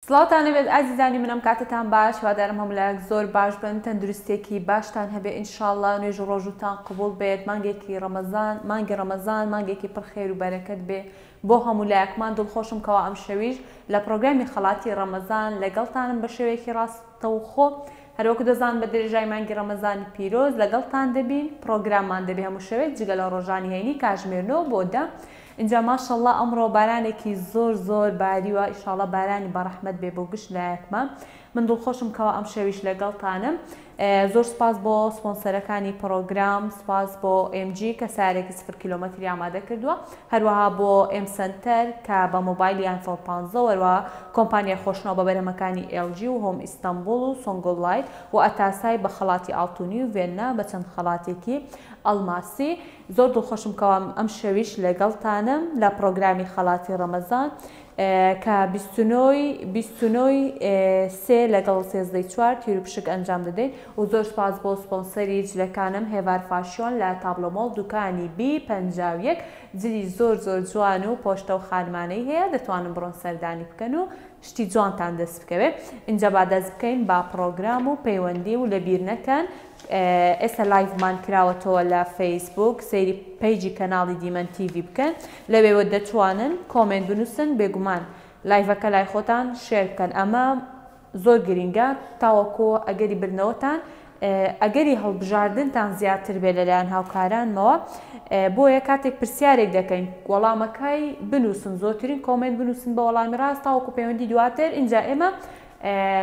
سڵاوتان لێبێت ئازیزانی من ئەم کاتەتان باش هیوادارم هەموو لایەک زۆر باش بن تەندروستێکی باشتان هەبێ ئینشاڵڵا نوێژ و ڕۆژووتان قبوڵ بێت مانگێکی ڕەمەزان مانگی ڕەمەزان مانگێکی پڕ خێر و بەرەکەت بێ بۆ هەموو لایەکمان دڵخۆشم کەوا ئەمشەویش لە پڕۆگرامی خەڵاتی ڕەمەزان لەگەڵتانم بە شێوەیەکی ڕاستەوخۆ هەروەکو دەزان بە درێژای مانگی ڕەمەزانی پیرۆز لەگەڵتان دەبین پڕۆگراممان دەبێ هەموو شەوێک جگە لە ڕۆژانی هەینی کاژمێر نۆ بۆ دە ئینجا ماشەڵڵا ئەمڕۆ بارانێکی زۆر زۆر باریوە ئیشاڵا بارانی بەڕەحمەت بێ بۆ گشت لایەکمان من دڵخۆشم کەوا ئەمشەویش لەگەڵتانم زۆر سوپاس بۆ سپۆنسەرەکانی پڕۆگرام سوپاس بۆ MG کە سارێکی سفر کیلۆمەتری ئامادە کردووە هەروەها بۆ ئێم سەنتەر کە بە مۆبایلی ئایفۆن 15 وەروە کۆمپانیای خۆشناو بە بەرهەمەکانی LG و هۆم ئیستەنبوڵ و سۆنگۆل لایت و ئەتاسای بە خەڵاتی ئاڵتونی و ڤێننا بە چەند خەڵاتێکی ئەڵماسی زۆر دڵخۆشم کەوا ئەمشەویش لەگەڵتانم لە پڕۆگرامی خەڵاتی ڕەمەزان کە 29 ی 29 ی سێ لەگەڵ سێزدەی چوار تیروپشک ئەنجام دەدەین و زۆر سوپاس بۆ سپۆنسەری جلەکانم هێڤار فاشیۆن لە تابلۆ مۆڵ دوکانی بی 51 جلی زۆر زۆر جوان و پۆشتە و خانمانەی هەیە دەتوانن بڕۆن سەردانی بکەن و شتی جوانتان دەست بکەوێ ئینجا با دەست بکەین با پڕۆگرام و پەیوەندی و لەبیر نەکەن ئێستا live مان کراوەتەوە لە فەیسبوک سەیری page ی کەناڵی دیمەن تیڤی بکەن لەوێوە دەتوانن comment بنووسن بێگومان live ەکە لای خۆتان share بکەن ئەمە زۆر گرینگە تاوەکو ئەگەری بردنەوەتان ئەگەری هەڵبژاردنتان زیاتر بێت لەلایەن هاوکارانمەوە بۆیە کاتێک پرسیارێک دەکەین وەڵامەکەی بنووسن زۆرترین comment بنووسن بە وەڵامی ڕاست تاوەکو پەیوەندی دواتر ئینجا ئێمە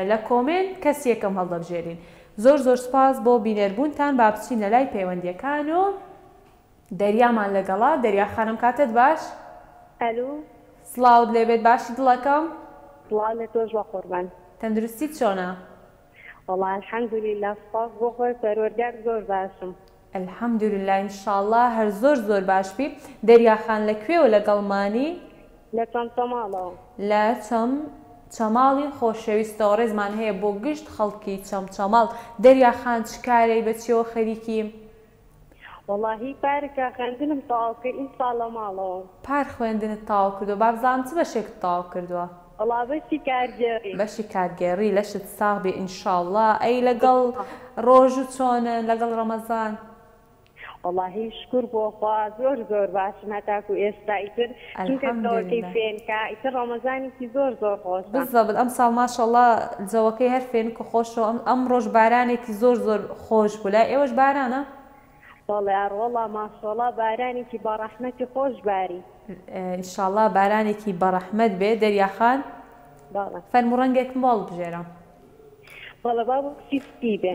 لە comment کەس یەکەم هەڵدەبژێرین زۆر زۆر سوپاس بۆ بینەربوونتان با بچینە لای پەیوەندیەکان و دەریامان لەگەڵە دەریا خانم کاتت باش. ئەلو. سڵاوت لێبێت باشی دڵەکەم؟ سڵاو لە تۆش بەقوربان. تەندروستیت چۆنە؟ وەڵا الحمدللە سوپاس بۆ خوای پەروەردگار زۆر باشم. الحمدللە ان شاءاللە هەر زۆر زۆر باش بی. دەریا خان لە کوێوە لەگەڵمانی؟ لە چەمچەماڵەوە. لە چەم چەماڵی خۆشەویستەوە ڕێزمان هەیە بۆ گشت خەڵکی چەمچەماڵ. دەریا خان چ کارەی بە چیەوە خەریکی؟ وەڵاهی پارکە خوێندنم تەواو کرد ئیمساڵ لە ماڵەوەم. پار خوێندنت تەواو کردووە بابزانم چ بەشێکت تەواو کردووە؟ وەڵا بەشی کارگێڕی. بەشی کارگێڕی لەشت ساغ بێ ئینشاڵڵا ئەی لەگەڵ ڕۆژوو چۆنن لەگەڵ ڕەمەزان؟ وەڵاهی شکور بۆ خوا زۆر زۆر باشم هەتاکو ئێستا ئیتر چونکە جەوەکەی الحمدللە. فێنکە ئیتر ڕەمەزانێکی زۆر زۆر خۆشە. بالضبط ئەمساڵ ماشاءاللە جەوەکەی هەر فێنک و خۆشە و ئەمڕۆش بارانێکی زۆر زۆر خۆش بوو لای ئێوەش بارانە؟ بەڵێ ئەڕوەڵا ماشەڵا بارانێکی بەڕەحمەتی خۆش باری. ان شاءاللە بارانێکی بەڕەحمەت بێ دەریا خان بەڵێ. فەرموو ڕەنگێکم بۆ هەڵبژێرە. بەڵێ با بۆ کچی سپی بێ.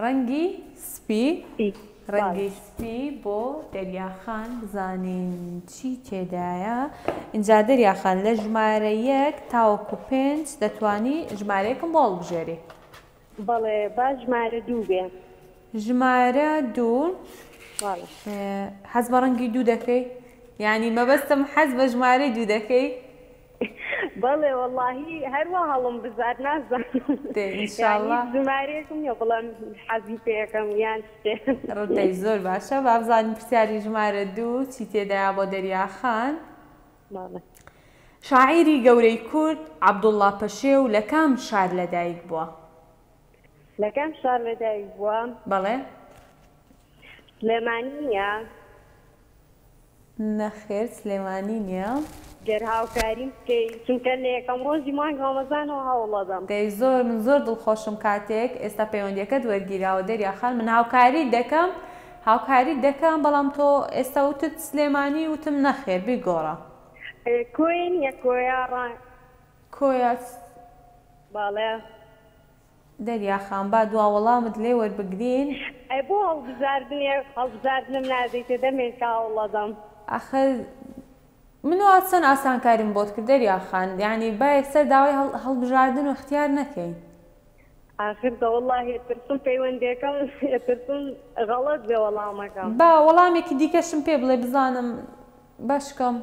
ڕەنگی سپی سپی ڕەنگی بەڵێ. سپی بۆ دەریا خان بزانین چی تێدایە ئینجا دەریا خان لە ژمارە یەک تاوەکو پێنج دەتوانی ژمارەیەکم بۆ هەڵبژێری. بەڵێ با ژمارە دوو بێ. ژمارە دوو بەڵێ. حەز بە ڕەنگی دوو دەکەی؟ یانی مەبەستم حەز بە ژمارەی دوو دەکەی؟ بەڵێ وەڵاهی هەروا هەڵم بژارد نازانم دەی یانی ئینشاڵڵا. هیچ ژمارەیەکم نییە بڵێم حەزی پێ ئەکەم یان شتێ. دەی زۆر باشە با بزانین پرسیاری ژمارە دوو چی تێدایە بۆ دەریا خان. بەڵێ. شاعیری گەورەی کورد عەبدوڵڵا پەشێو لە کام شار لەدایک بووە؟ لە کام شار لەدایک بووە؟ بەڵێ. سلێمانی نییە؟ نەخێر سلێمانی نییە. گەر هاوکاریم بکەی چونکە لە یەکەم ڕۆژی مانگ ڕەمەزانەوە هەوڵەدەم. دەی زۆر من زۆر دڵخۆشم کاتێک ئێستا پەیوەندیەکەت وەرگیراوە دەریا خان من هاوکاریت دەکەم هاوکاریت دەکەم بەڵام تۆ ئێستا وتت سلێمانی وتم نەخێر بیگۆڕە. کۆیە نییە کۆیە ڕا. کۆیە. بەڵێ. دەریا خان با دوا وەڵامت لێ وەربگرین. ئەی بۆ هەڵبژاردنێ هەڵبژاردنم نادەیتێ دەمێکە هەوڵەدەم. ئاخر من وا چەند ئاسانکاریم بۆت کرد دەریا خان یانی با یەکسەر داوای هەڵبژاردن و اختیار نەکەین. ئاخر دەوەڵڵاهی ئەترسم پەیوەندیەکەم ئەترسم غەڵەت بێ وەڵامەکەم. با وەڵامێکی دیکەشم پێ بڵێ بزانم بەشکەم.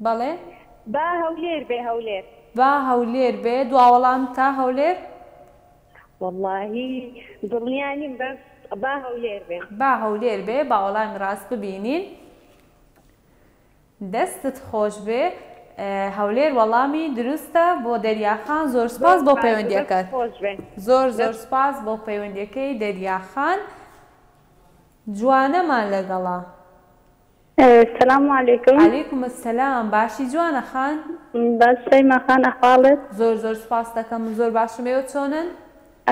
بەڵێ. با هەولێر بێ هەولێر. با هەولێر بێ دوا وەڵام تا هەولێر؟ وەڵاهی دڵنیا نیم بەس با هەولێر بێ. با هەولێر بێ با وەڵامی ڕاست ببینین. دەستت خۆش بێ. هەولێر وەڵامی دروستە بۆ دەریاخان زۆر سپاس بۆ پەیوەندیەکەت. زۆر زۆر سپاس بۆ پەیوەندیەکەی دەریاخان جوانەمان لەگەڵە. سلام علیکم. علیکم السلام باشی جوانە خان؟ باش شەیما خان ئەحواڵت؟ زۆر زۆر سپاست دەکەم من زۆر باشم ئێوە چۆنن؟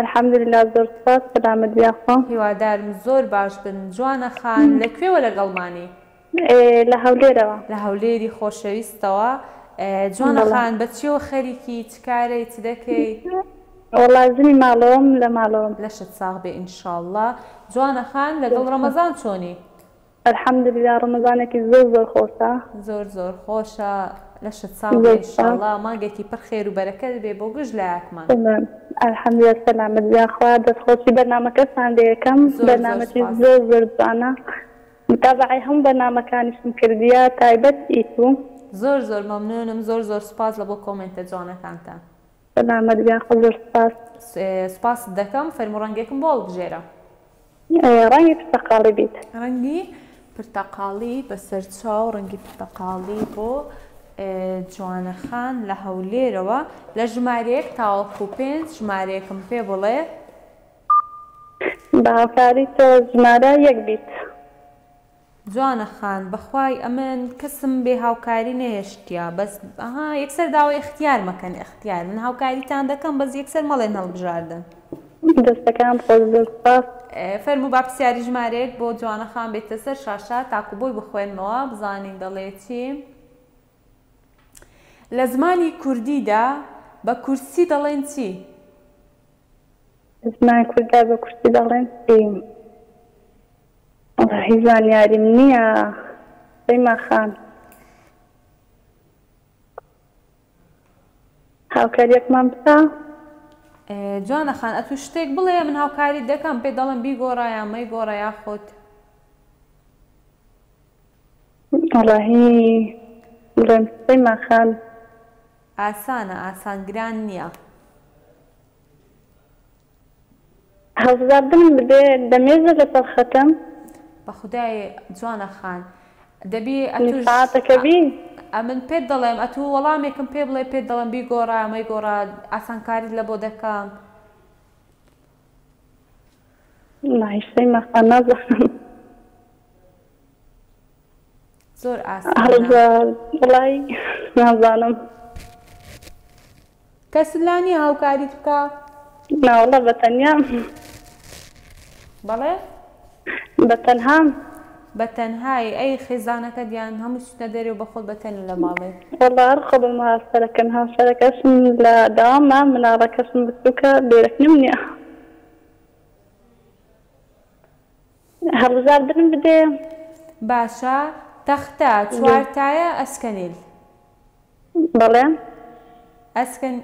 الحمدللە زۆر سپاس سەلامەت بی یاخوا. هیوادارم زۆر باش بن جوانە خان لە کوێوە لەگەڵمانی؟ لە هەولێرەوە. لە هەولێری خۆشەویستەوە جوانە خان بە چیەوە خەریکی چ کارەی چ دەکەی؟ وەڵا ژنی ماڵەوەم لە ماڵەوەم. لەشت ساغ بێ ئینشاڵڵا جوانە خان لەگەڵ ڕەمەزان چۆنی؟ الحمدللە ڕەمەزانێکی زۆر زۆر خۆشە. زۆر زۆر خۆشە لەشت ساغ بێ ان شاءاللە مانگێکی پڕ خێر و بەرەکەت بێ بۆ گشت لایەکمان. الحمدللە سەلامەت بی یاخوا دەست خۆشی بەرنامەکەتان لێ ئەکەم زۆر زۆر بەرنامەکی سوپاس. زۆر زۆر جوانە متابەعەی هەموو بەرنامەکانیشم کردیە تایبەت ئی تو. زۆر زۆر مەمنونم زۆر زۆر سوپاس لە بۆ کۆمێنتە جوانەکانتان. سەلامەت بی یاخوا زۆر سوپاس. سوپاست دەکەم فەرموو ڕەنگێکم بۆ هەڵبژێرە. ڕەنگی پرتەقاڵی بیت. ڕەنگی پرتەقاڵی بەسەرچاو ڕەنگی پرتەقاڵی بۆ جوانە خان لە هەولێرەوە لە ژمارەیەک تاوەکو پێنج ژمارەیەکم پێ بڵێ. بە هاوکاری تۆ ژمارە یەک بیت. جوانە خان بەخوای ئەمن کەسم بێ هاوکاری نەهێشتیە بەس ئەها یەکسەر داوای ئیختیار مەکەن ئیختیار من هاوکاریتان دەکەم بەس یەکسەر مەڵێن هەڵبژاردن. دەستەکانت خۆش زۆر سوپاس. فەرموو با پرسیاری ژمارەیەک بۆ جوانە خان بێتە سەر شاشە تاکو بۆی بخوێنمەوە بزانین دەڵێ چی. لە زمانی کوردیدا بە کورسی دەڵێن چی؟ لە زمانی کورددا بە کورسی دەڵێن چی؟ وەڵا هیچ زانیاریم نییە شەیما خان. هاوکاریەکمان بکە. جوانە خان ئەتوو شتێک بڵێ من هاوکاریت دەکەم پێت دەڵێم بیگۆڕە یان مەیگۆڕە یاخود. وەڵاهی بڵێم شەیما خان. ئاسانە ئاسان گران نییە. هەڵبژاردنم بدێ دەمێژە لەسەر خەتم. بەخودای جوانە خان دەبی ئەتوش سەعاتەکە بی. ئەمن پێت دەڵێم ئەتوو وەڵامێکم پێ بڵێ پێت دەڵێم بیگۆڕە مەیگۆڕە ئاسانکاریت لەبۆ دەکەم. وەڵاهی شەیما خان نازانم. زۆر ئاسانە. هەڵبژارد وەڵای نازانم. کەست لا نیە هاوکاریت بکا؟ ناوەڵا بە تەنیام. بەڵێ؟ بە تەنهام. بە تەنهای، ئەی خێزانەکەت یان هەمووی چونە دەرێ و بە خۆت بە تەنی لە ماڵێ؟ وەڵا هەر خۆمم هاوسەرەکەم هاوسەرەکەشم لە دەوامە مناڵەکەشم بچوکە لێرەکنم نیە. هەڵبژاردنم بدێ. باشە تەختە چوارتایە ئەسکەنیل. بەڵێ. ئەسکەن.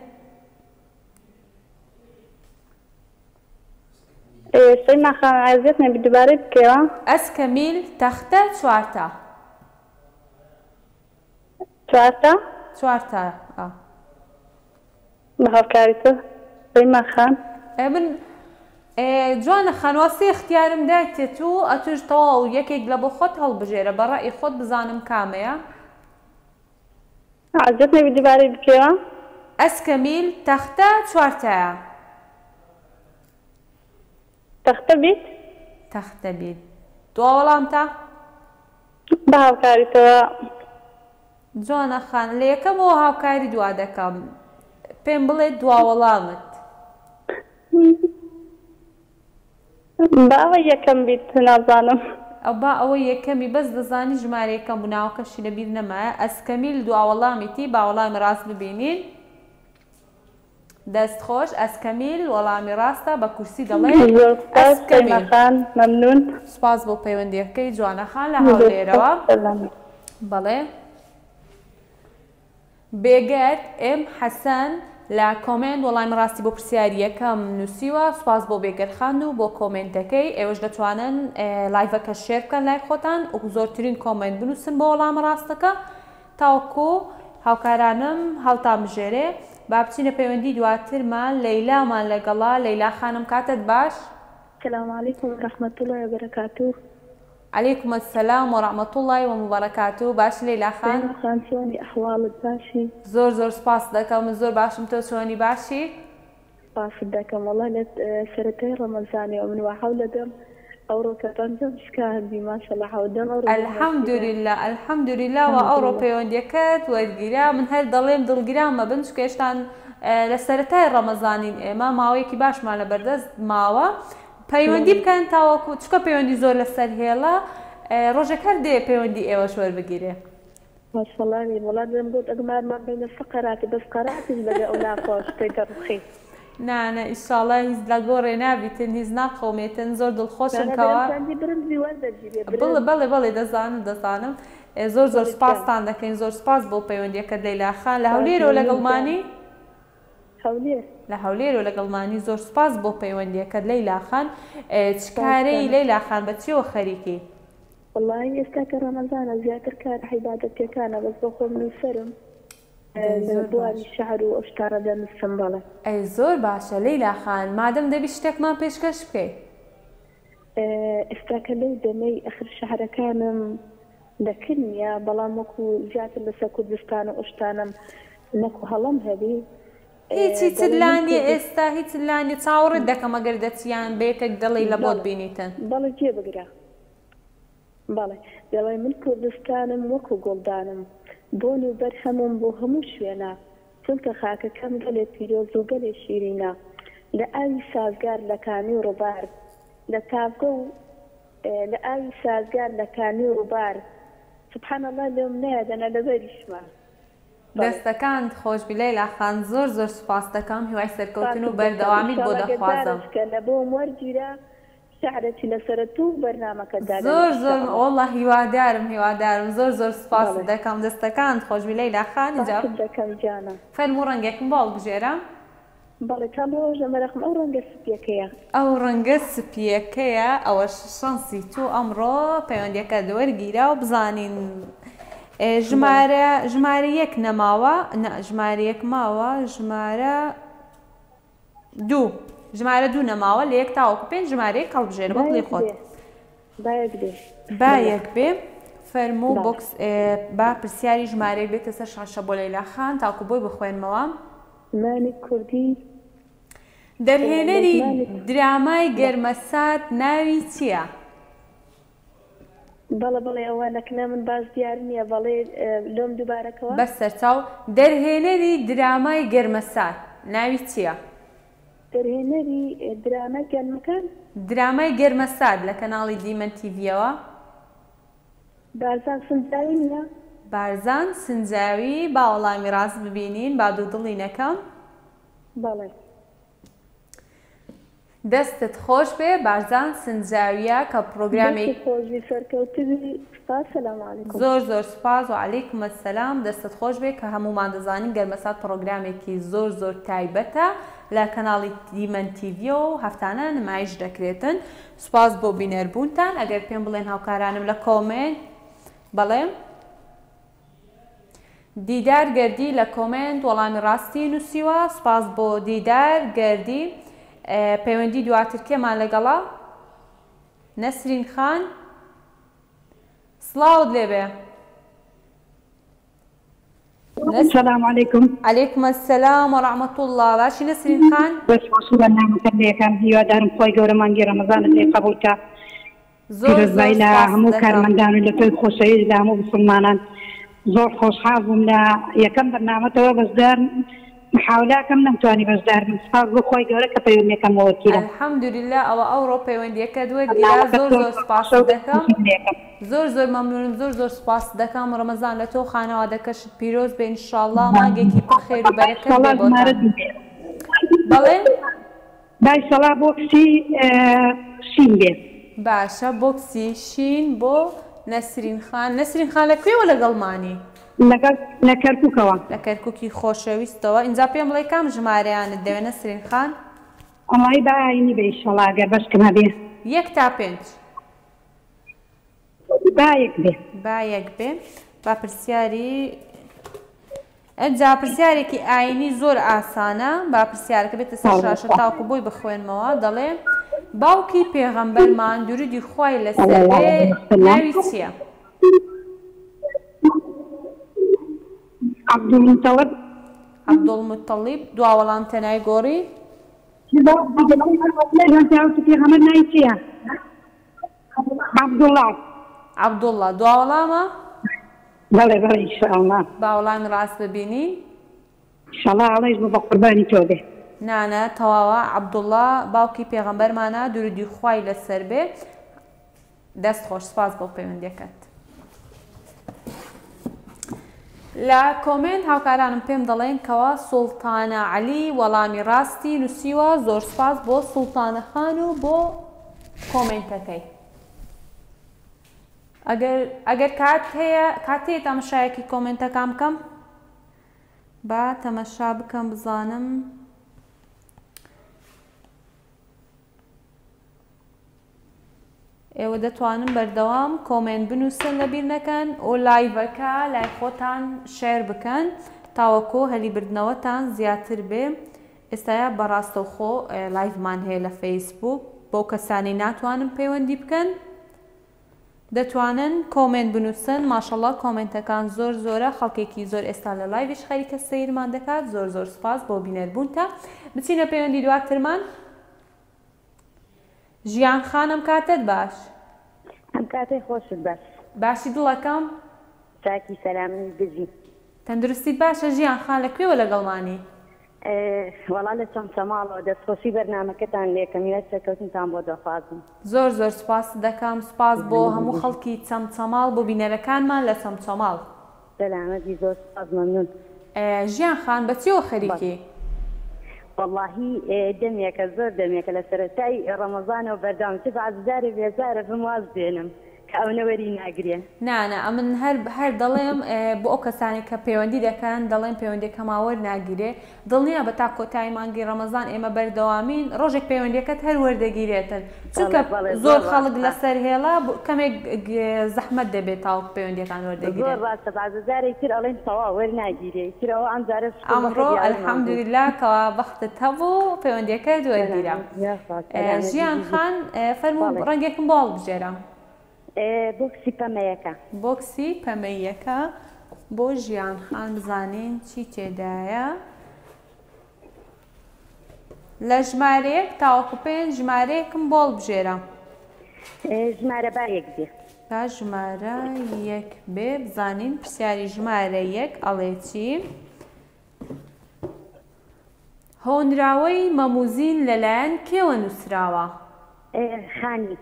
شەیما خان ئەزیەت نەبی دوبارەی بکەیەوە. ئەسکەمیل تەختە چوارتا. چوارتا؟ چوارتا ئا. بە هاوکاری تۆ شەیما خان. ئێ من ئێ جوانە خان وا سێ اختیارم دایتێ تو ئەتوش تەواو یەکێک لە بۆ خۆت هەڵبژێرە بە ڕەئی خۆت بزانم کامەیە. عەزیەت نەبی دوبارەی بکەیەوە. ئەسکەمیل تەختە چوارتایە. تەختە بیت. تەختە بیت دوا وەڵامتە؟ بە هاوکاری تۆ. جوانە خان لە یەکەمەوە هاوکاری دوا دەکەم پێم بڵێ دوا وەڵامت. با ئەوەی یەکەم بیت نازانم. ئەو با ئەوەی یەکەمی بەس دەزانی ژمارە یەکەم بوو ناوەکەشی لە بیر نەمایە ئەسکەمیل دوا وەڵامیتی با وەڵامی ڕاست ببینین دەست خۆش ئەسکەمیل وەڵامی ڕاستە بە کورسی دەڵێ زۆر سوپاس شەیما ئەسکەمیل. خان مەمنون. سوپاس بۆ پەیوەندیەکەی جوانە خان لە زۆر سوپاس هەولێرەوە. سەلامت. بەڵێ. بێگەرد M حەسەن لە کۆمێنت وەڵامی ڕاستی بۆ پرسیاری یەکەم نووسیوە سوپاس بۆ بێگەرد خان و بۆ کۆمێنتەکەی ئێوەش دەتوانن لایڤەکە share بکەن لای خۆتان و زۆرترین کۆمێنت بنووسن بۆ وەڵامە ڕاستەکە تاوەکو هاوکارانم هەڵتان بژێرێ با بچینە پەیوەندی دواترمان لەیلامان لەگەڵا لەیلا خانم کاتت باش. سلام علیکم و رحمة اللە و برکاته. علیکم السلام و رحمة اللە و مبارکاته باشی لەیلا خان؟ لەیلا خان چۆنی ئەحواڵت باشی؟ زۆر زۆر سوپاست دەکەم من زۆر باشم تۆ چۆنی باشی؟ سوپاست دەکەم وەڵا لە سەرەتای ڕەمەزانەوە من وا حەول ئەدەم ئەوڕۆ کە پەنجەم شکاندی ماشەڵا حەول دەم ئەوڕۆ بۆم وەرگیرا. الحمدللە الحمدللە وا ئەوڕۆ الحمدللە. پەیوەندیەکەت وەرگیرا من هەر دەڵێم دڵگران مەبن چونکە هێشتان لە سەرەتای ڕەمەزانین ئێمە ماوەیەکی باشمان لەبەردەست ماوە پەیوەندی بەڵێ. بکەن تاوەکو چونکە پەیوەندی زۆر لەسەر هێڵە ڕۆژێک هەر دێ پەیوەندی ئێوەش وەربگیرێ. ماشەڵا وەڵا دەم گۆت ئەگمارمان بینە سەقەراتی بەس قەراتیش لەگە ئەو ناخۆش تێ دەڕوخی. نا نا ئیشاڵا هیچ لەگۆڕێ نابیتن هیچ ناقەومێتن زۆر دڵخۆشم نانا کەوا. دەرم چەندی برنجی وەردەگیرێ بڵێ برنج. بەڵێ بەڵێ دەزانم دەزانم زۆر زۆر بەڵێ گیان. سوپاستان دەکەین زۆر سوپاس بۆ پەیوەندیەکەت لەیلا خان لە سوپاس هەولێرەوە مەمنون گیان. لەگەڵمانی؟ هەولێر. لە هەولێرەوە لەگەڵمانی زۆر سوپاس بۆ پەیوەندیەکەت لەیلا خان چ سوپاس کارەی گیانە. لەیلا خان بە چیەوە خەریکی؟ وەڵایی ئێستا کە ڕەمەزانە زیاتر کارە عیبادەتیەکانە بەس بۆ خۆم نوسەرم دەی لە زۆر بواری باشە. شعر و ئەو شتانە دەنوسم بەڵێ. ئەی زۆر باشە لەیلا خان مادەم دەبی شتێکمان پێشکەش بکەی. ئێستا کە لەو دەمەی ئەخر شعرەکانم لە کن نیە بەڵام وەکو زیاتر لەسەر کوردستان و ئەو شتانەم نەکو هەڵەم هەبی هیچ هیچت دەڵێ لا من نیە کوردست ئێستا هیچت لا نیە چاوەڕێت دەکەم ئەگەر دەچی یان بەیەکێک دەڵێی لە بۆت بەڵێ بینیتن. بەڵێ گوێ بگرە. بەڵێ دەڵێ من کوردستانم وەکو گوڵدانم بۆن و بەرهەمم بۆ هەموو شوێنە چونکە خاکەکەم گەلێ پیرۆز و گەلێ شیرینە لە ئاوی سازگار لە کانی و ڕوبار لە تاڤگە و لە ئاوی سازگار لە کانی و ڕوبار سبحان اللە لێم نایە دەنا لەبەریشمە بەڵێ. دەستەکانت خۆشبی لەیلا خان زۆر زۆر سوپاست دەکەم هیوای سەرکەوتن و سوپاست دەکەم بەردەوامیت بۆ ئیشەڵا گەر دەخوازم. جارەشکە لە بۆم وەرگیرا شعرەکی لەسەرە توو بەرنامەکە دادەنێم زۆر زۆر ان شاء اللە. واللە هیوادارم هیوادارم زۆر زۆر سوپاست بەڵێ. دەکەم دەستەکانت خۆشبی لەیلا خان جا سوپاست دەکەم گیانە. فەرموو ڕەنگێکم بۆ هەڵبژێرە. بەڵێ تا ڕۆژە مەرەخم ئەو ڕەنگە سپیەکەیە. ئەو ڕەنگە سپیەکەیە ئەوەش شەنسی تۆ ئەمڕۆ پەیوەندیەکەت وەرگیرا و بزانین بەڵێ. ژمارە ژمارە یەک نەماوە نا ژمارە یەک ماوە ژمارە دوو ژمارە دوو نەماوە لە یەک تاوەکو پێنج ژمارە یەک هەڵبژێرە بە با دڵی یەک خۆت. بێ با یەک بێ با بەڵێ. یەک بێ فەرموو بەڵێ. بۆکس با پرسیاری ژمارەیەک بێتە سەر شاشە بۆ لەیلا خان تاکو بۆی بخوێنمەوە. زمانی کوردی لە دەرهێنەری زمانی درامای بەڵێ. گەرمەسات ناوی چییە؟ بەڵێ بەڵێ ئەوە نەکنە من باش دیار نییە بەڵێ لۆم دووبارەکەوە. بەس سەرچاو، دەرهێنەری درامای گەرمەسات ناوی چییە؟ دەرهێنەری درامای گەرمەکان؟ درامای گەرمەسات لە کەناڵی دیمەن تیڤیەوە. بارزان سنجاوی نییە؟ بارزان سنجاوی، با وەڵامی ڕاست ببینین با دوودڵی نەکەم. بەڵێ. دەستت خۆش بێ بارزان سنجاویە کە پڕۆگرامێک. دەستت خۆش بی سەرکەوتبی سوپاس سلام علیکم. زۆر زۆر سوپاس وعلیکم السلام دەستت خۆش بێ کە هەموومان دەزانین گەرمەسات پڕۆگرامێکی زۆر زۆر تایبەتە لە کەناڵی دیمەن تیڤیەوە و هەفتانە نمایش دەکرێتن سوپاس بۆ بینەر بوونتان ئەگەر پێم بڵێن هاوکارانم لە کۆمێنت بەڵێ دیدار گەردی لە کۆمێنت وەڵامی ڕاستی نووسیوە سوپاس بۆ دیدار گەردی پەیوەندی دواتر کێمان لەگەڵە نەسرین خان سڵاوت لێبێ سلام علیکم. علیکم السلام و رحمة اللە باشی نەسرین خان؟ دەست خۆش بەرنامەکەت لێکەم هیوادارم خوای گەورە مانگی ڕەمەزانت لێ قبوڵ کا زۆر زۆر پیرۆزبایی لە سوپاست هەموو دەکەم. کارمەندان و لە تۆی خۆشەویست لە هەموو بسڵمانان زۆر خۆشحاڵ بووم لە یەکەم بەرنامەتەوە بەشدار محاولەکەم نەمتوانی بەشدار بم سوپاس بۆ خوای گەورە کە پەیوەندیەکەم وەرگیرا. الحمدللە ئەوە ئەوڕۆ پەیوەندیەکەت وەرگیرا بەرنامەکەت زۆر زۆر زۆر زۆر سوپاست خۆشە و دەکەم. دەستخۆشیم لێکەم. زۆر زۆر مەمنونم زۆر زۆر سوپاست دەکەم ڕەمەزان لە تۆ و خانەوادەکەشت پیرۆز بێ ان شاءاللە مانگێکی پڕ خێر و بەرەکەت بێ ئیشەڵا بۆتان. ژمارە دوو بێ. بەڵێ؟ با ئیشەڵا بۆکسی شین بێ. باشە بۆکسی شین بۆ نەسرین خان نەسرین خان لە کوێوە لەگەڵمانی؟ لەگەڵ لە کەرکوکەوە. لە کەرکوکی خۆشەویستەوە ئینجا پێم بڵێ کام ژمارەیانت دەوێ نەسرین خان؟ وەڵایی با ئاینی بێ ئیشەڵا گەر بەشکم هەبێ. یەک تا پێنج. با یەک بێ. با یەک بێ با پرسیاری ئەجا پرسیارێکی ئاینی زۆر ئاسانە با پرسیارەکە بێتە سەر شاشە تاوەکو بۆی بخوێنمەوە دەڵێ باوکی پێغەمبەرمان درودی خوای لەسەر بێ ناوی چییە؟ عەبدولموتەڵیب. عەبدولموتەڵیب دوا وەڵامتە نایگۆڕی؟ باوکی پێغەمبەر ناوی چییە؟ عەبدوڵڵا. عەبدوڵڵا دوا وەڵامە؟ بەڵێ بەڵێ ئینشاڵڵا. با وەڵامی ڕاست ببینین. ئیشەڵا ئەڵێش بوو بە قوربانی تۆ بێ. نانا تەواوە عەبدوڵا باوکی پێغەمبەرمانە درودی خوای لەسەر بێ دەست خۆش سپاس بۆ پەیوەندیەکەت. لە کۆمێنت هاوکارانم پێم دەڵێن کەوا سوڵتانە عەلی وەڵامی ڕاستی نووسیوە زۆر سپاس بۆ سوڵتانە خان و بۆ کۆمێنتەکەی. ئەگەر ئەگەر کات هەیە کات هەیە تەمەشایەکی کۆمێنتەکان بکەم با تەمەشا بکەم بزانم ئێوە دەتوانن بەردەوام کۆمێنت بنووسن لەبیر نەکەن و لایڤەکە لای خۆتان share بکەن تاوەکو هەلی بردنەوەتان زیاتر بێ ئێستایا بە ڕاستەوخۆ live مان هەیە لە فەیسبوک بۆ کەسانی ناتوانن پەیوەندی بکەن دەتوانن کۆمێنت بنوسن ماشەڵا کۆمێنتەکان زۆر زۆرە خەڵکێکی زۆر ئێستا لە live یش خەریکە سەیرمان دەکات زۆر زۆر سوپاس بۆ بینەر بوونتە بچینە پەیوەندی دواترمان ژیان خان ئەم کاتەت باش. ئەم کاتەی خۆشت باش. باشی دڵەکەم. چاکی سەلامنی بژی. تەندروستیت باشە ژیان خان لە کوێوە لەگەڵمانی؟ وەڵا لە چەمچەماڵەوە دەستخۆشی بەرنامەکەتان لێکەم هیوای سەرکەوتنتان بۆ دەخوازم. زۆر زۆر سوپاست دەکەم سوپاس بۆ هەموو خەڵکی چەمچەماڵ بۆ بینەرەکانمان لە چەمچەماڵ. سەلامەت بی زۆر سوپاس مەمنون. ژیان خان بە چیەوە خەریکی؟ وەڵاهی دەمێکە زۆر دەمێکە لە سەرەتای ڕەمەزانەوە بەردەوام چ بەعزی جارێ بێزارە بم واز دێنم کە ئەونە وەری ناگرێ. نا نا ئەمن هەر هەر دەڵێم بۆ ئەو کەسانەی کە پەیوەندی دەکەن دەڵێم پەیوەندیەکەما وەرناگیرێ دڵنیابە تا کۆتایی مانگی ڕەمەزان ئێمە بەردەوامین ڕۆژێک پەیوەندیەکەت هەر وەردەگیرێتن چونکە بەڵێ بەڵێ زۆر زۆر خەڵک ڕاستە. لەسەر هێڵە کەمێک زەحمەت دەبێت تاوەکو پەیوەندیەکان زۆر وەردەگیرێن. ڕاستە بەعزە جارێک تر ئەڵێن تەواو وەرناگیرێ ئیتر ئەوە ئەم جارە شوکر بەخت ئەمڕۆ یاوەرمان بوو. الحمدللە کەوا بەختت هەبوو پەیوەندیەکەت وەرگیرا. سەلامەت یاخوا سەلامەت ژیان بی خان فەرموو بەڵێ. ڕەنگێکم بۆ هەڵبژێرە. بۆکسی پەمەیەکە. بۆکسی پەمەییەکە بۆ ژیان خان بزانین چی تێدایە. لە ژمارە یەک تاوەکو پێنج ژمارەیەکم بۆ هەڵبژێرە. ژمارە با یەک بێ. با ژمارە یەک بێ بزانین پرسیاری ژمارە یەک ئەڵێ چی؟ هۆنراوەی مەموزین لەلایەن کێوە نووسراوە؟ خانی.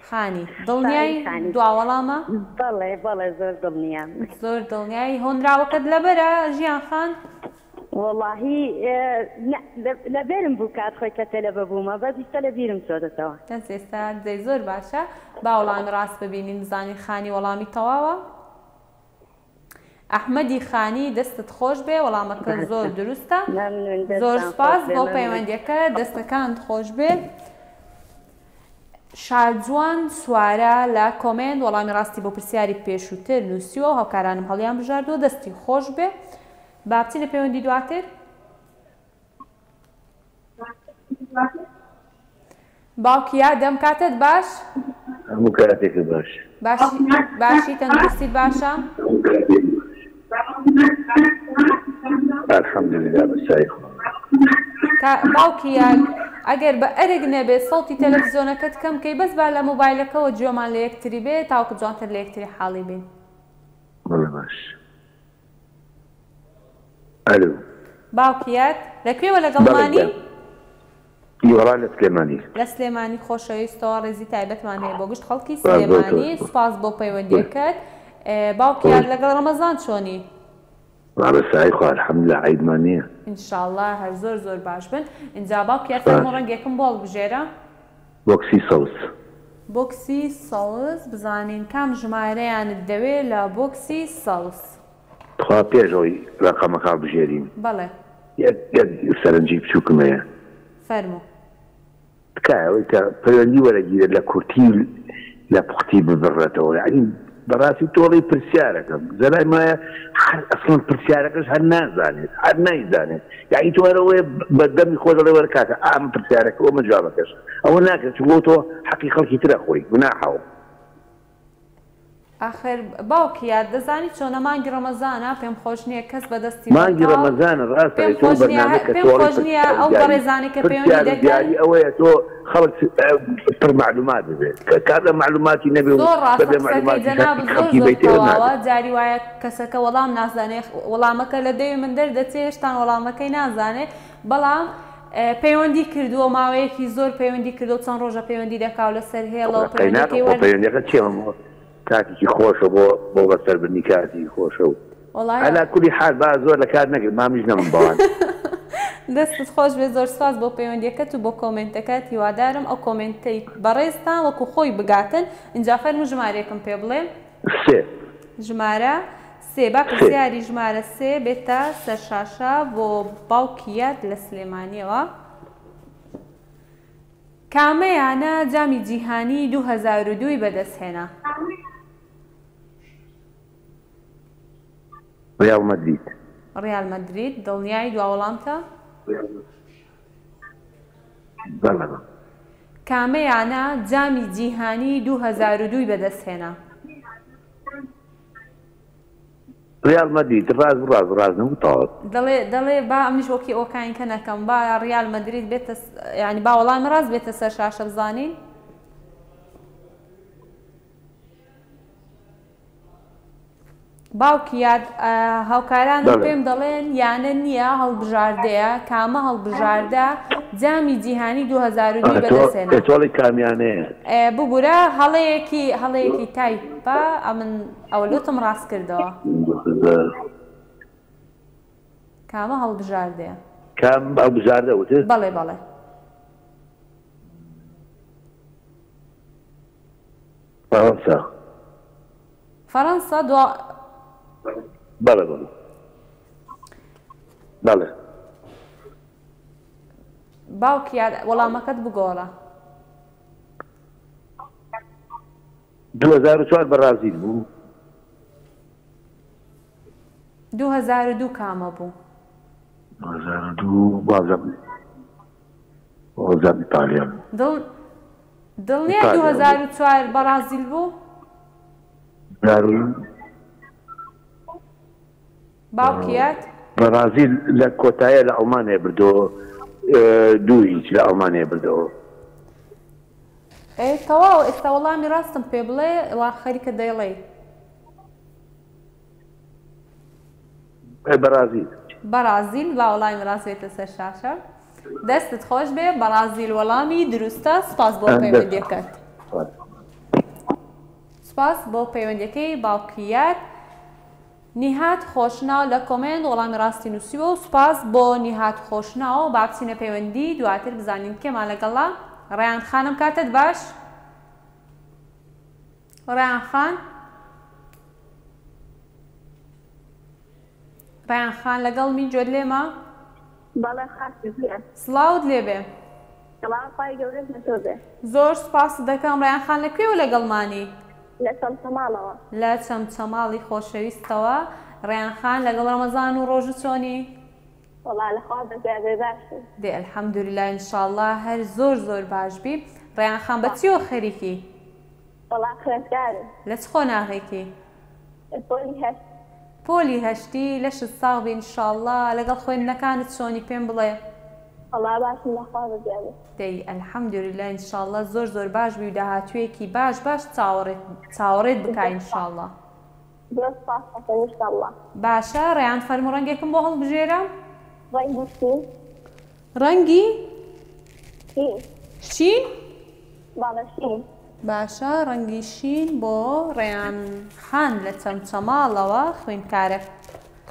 خانی. دڵنیای دوا وەڵامە؟ بەڵێ بەڵێ زۆر دڵنیام. زۆر دڵنیای. هۆنراوەکەت لەبەرە ژیان خان؟ وەڵاهی نا لەبەرم بوو کات خۆی کە تەلەبە بوومە بەس ئیستا لەبیرم چۆتەوە. بەس ئێستا دەی زۆر باشە با وەڵامی ڕاست ببینین بزانین خانی وەڵامی تەواوە؟ ئەحمەدی خانی دەستت خۆش بێ وەڵامەکە زۆر دروستە زۆر سوپاس بۆ پەیوەندیەکە دەستەکانت خۆش بێ شاجوان سوارە لە کۆمێنت وەڵامی ڕاستی بۆ پرسیاری پێشووتر نووسیوە و هاوکارانم هەڵیان بژاردووە دەستی خۆش بێ با بچینە پەیوەندی دواتر باوکی یادم کاتت باش؟ هەموو کاتێکت باش. باشی باشی تەندروستیت باشە؟ الحمدللە بە سای خوا. کا باوکی یاد ئەگەر بە ئەرک نەبێت سەوتی تەلەفزیۆنەکەت کەم کەی بەس با لە مۆبایلەکەوە گوێمان لە یەکتری بێ تاوەکو جوانتر لە یەکتری حاڵی بین. بەڵێ باش. ئەلو. باوکی یاد لە کوێوە لەگەڵمانی؟ وەڵا لە سلێمانی. لە سلێمانی خۆشەویستەوە ڕێزی تایبەتمان هەیە بۆ گشت خەڵکی سلێمانی سوپاس بۆ پەیوەندیەکەت باوکی یاد لەگەڵ ڕەمەزان چۆنی؟ وەڵا بە سایەی خوا الحمدللە عەیبمان نییە. ان شاءاللە هەر زۆر زۆر باش بن ئینجا باوکی یاد فەرموو ڕەنگێکم بۆ هەڵبژێرە. بۆکسی سەوز. بۆکسی سەوز بزانین کام ژمارەیانت دەوێ لە بۆکسی سەوز. تخوا پێش ئەوەی ڕەقەمەکە هەڵبژێرین بەڵێ. یەک یەک سەرنجی بچووکم هەیە. فەرموو. تکایە ئەوەی کە پەیوەندی وەرەگیرێت لە کورتی و لە پوختی ببڕێتەوە یەعنی بەڕاستی تۆڵی پرسیارەکەم زەلای مایە هەر ئەسڵەن پرسیارەکەش هەر نازانێت هەر نایزانێت یعنی تۆ هەر ئەوەیە بە دەمی خۆت دەڵێ وەرە کاکە ئا ئەمە پرسیارەکە و ئەمە جوابەکەش ئەوە ناکرێت چونکە تۆ حەقی خەڵکی ترە خۆی گوناحە و ئاخر باوکی یاد دەزانی چۆنە مانگی ڕەمەزانە پێم خۆش نییە کەس بە دەستی مانگی بەتاڵ ڕەمەزانە ڕاستە پێم ئەی تۆ خۆش نییە بەرنامەی کە پێم تۆڵی خۆش نییە پرسیار و ئەو دیاری بەڕێزانەی کە پەیوەندی پرسیار و دەکەن دیاری ئەوەیە تۆ خەڵک پڕ مەعلومات ببێت کە کابرا مەعلوماتی نەبێ و زۆر ڕاستە بەبێ قسەکەی مەعلوماتیش جەنابت حەقی زۆر خەڵکی زۆر بەیتەوە تەواوە نابێت. جاری وایە کەسەکە وەڵام نازانێ وەڵامەکە لە دەوی من دەردەچێ هێشتان وەڵامەکەی نازانێ بەڵام پەیوەندی کردووە ماوەیەکی زۆر پەیوەندی کردووە چەند ڕۆژە پەیوەندی دەکا و لەسەر هێڵە و قەیناکە پەیوەندیەکەی خۆ وەر پەیوەندیەکە چیە کاتێکی خۆشە بۆ بۆ بەسەربردنی کاتی خۆشە و وەڵای عەلا کولی حال با زۆر لە کات نەگرم با منیش نەبم بەوان. دەستت خۆش بێت زۆر سوپاس بۆ پەیوەندیەکەت و بۆ کۆمێنتەکەت هیوادارم ئەو کۆمێنتەی بەڕێزتان وەکو خۆی بگاتن ئینجا فەرموو ژمارەیەکم پێ بڵێ. سێ. ژمارە سێ با سێ. پرسیاری ژمارە سێ بێتە سەر شاشە بۆ باوکی یاد لە سلێمانیەوە. کامە یانە جامی جیهانی 2002 ی بەدەستهێنا؟ ڕیاڵ مەدرید. ڕیال مەدرید، دڵنیای دوا وەڵامتە؟ بەڵێ بەڵێ. کامە یانە جامی جیهانی 2002 ی بەدەستهێنا؟ ڕیاڵ مەدرید ڕاست بوو ڕاست ڕاست نەبوو تەواو. دەڵێ دەڵێ با ئەمنیش وەکی ئۆکاینکە نەکەم با ڕیال مەدرید بێتە یانی با وەڵامی ڕاست بێتە سەر شاشە بزانین. باوکی یاد هاوکارانم بەڵێ. پێم دەڵێن یانە نییە هەڵبژاردەیە کامە هەڵبژاردە جامی جیهانی 2002 ئەتۆ بەدەستهێنا ئەتۆڵی کامیانەیە؟ ببورە هەڵەیەکی هەڵەیەکی تایپە ئەمن ئەوە لۆتم ڕاست کردەوە. کامە هەڵبژاردەیە؟ کام هەڵبژاردە وتت؟ بەڵێ بەڵێ. فەڕەنسا. فەڕەنسا دوا. بەڵێ بەڵێ بەڵێ. باوکی یاد وەڵامەکەت بگۆڕە. 2004 بەڕازیل بوو. 2002 کامە بوو؟ 2002 وازم وازم ئیتالیا بوو. دڵ دڵنیای 2004 بەڕازیل بوو؟ باوکیت؟ بەڕازیل لە کۆتایە لە ئەڵمانیا بردەوە دوو هیچ لە ئەڵمانیا بردەوە. ئێ تەواو ئێستا وەڵامی ڕاستم پێ بڵێ وا خەریکە دەیڵێی. بەڕازیل. بەڕازیل با وەڵامی ڕاست بێتە سەر شاشە. دەستت خۆش بێ بەڕازیل وەڵامی دروستە سپاس بۆ پەیوەندیەکەت. سپاس بۆ پەیوەندیەکەی باوکی یاد. نیهاد خۆشناو لە کۆمێنت وەڵامی ڕاستی نووسیوە و سوپاس بۆ نیهاد خۆشناو با بچینە پەیوەندی دواتر بزانین کێمان لەگەڵە ڕەیان خانم کاتت باش ڕەیان خان ڕەیان خان لەگەڵ می جۆت لێمە بەڵێ خاتوو گیان. سڵاوت لێبێ. سڵاو خوای گەورەت لە تۆ بێ. زۆر سوپاست دەکەم ڕەیان خان لە کوێوە لەگەڵمانی؟ لە چەمچەماڵەوە. لە چەمچەماڵی خۆشەویستەوە ڕەیان خان لەگەڵ ڕەمەزان و ڕۆژوو چۆنی؟ وەڵا لە خوا بەزیادێ باشم. دەی الحمدللە ان شاءاللە هەر زۆر زۆر باش بی. ڕەیان خان بە چیەوە خەریکی؟ وەڵا خوێندکارم. لە چ قۆناغێکی؟ پۆلی هەشت. پۆلی هەشتی لەشت ساغ بی ان شاءاللە لەگەڵ خوێندنەکانت چۆنی پێم بڵێ؟ وەڵا باشم لە خوا بەزیادێ. دەی الحمدللە ان شاءاللە زۆر زۆر باش بی و داهاتوویەکی باش باش چاوەڕێت چاوەڕێت بکا ان شاءاللە. زۆر سوپاست ئەکەم ان شاءاللە. باشە ڕەیان فەرموو ڕەنگێکم بۆ هەڵبژێرە. ڕەنگی شین. ڕەنگی؟ شین. شین؟ بەڵێ شین. باشە ڕەنگی شین بۆ ڕەیان خان لە چەمچەماڵەوە خوێندکارە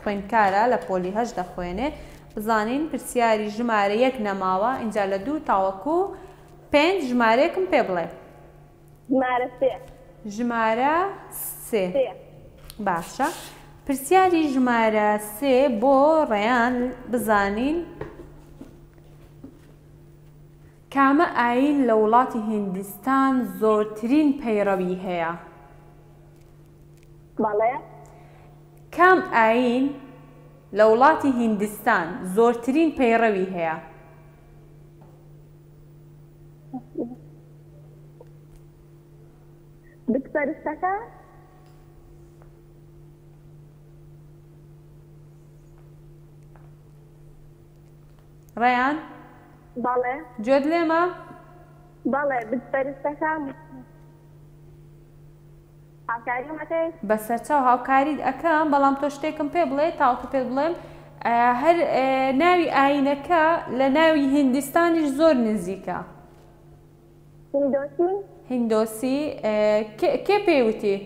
خوێندکارە لە پۆلی هەشت دەخوێنێ بزانین پرسیاری ژمارە یەک نەماوە ئینجا لە دوو تاوەکو پێنج ژمارەیەکم پێ بڵێ. ژمارە سێ. ژمارە سێ باشە پرسیاری ژمارە سێ بۆ ڕەیان بزانین کامە ئایین لە وڵاتی هیندستان زۆرترین پەیڕەوی هەیە؟ بەڵێ. کام ئایین لە وڵاتی هیندستان زۆرترین پەیڕەوی هەیە؟ بتپەرستەکان؟ ڕەیان؟ بەڵێ. گوێت لێمە؟ بەڵێ بتپەرستەکان. هاوکاریم ئەکەی؟ بەسەرچاو هاوکاریت ئەکەم بەڵام تۆ شتێکم پێ بڵێ تاوەکو پێت بڵێم هەر ناوی ئاینەکە لە ناوی هیندستانیش زۆر نزیکە. هیندۆسی؟ هیندۆسی کێ پێی وتی؟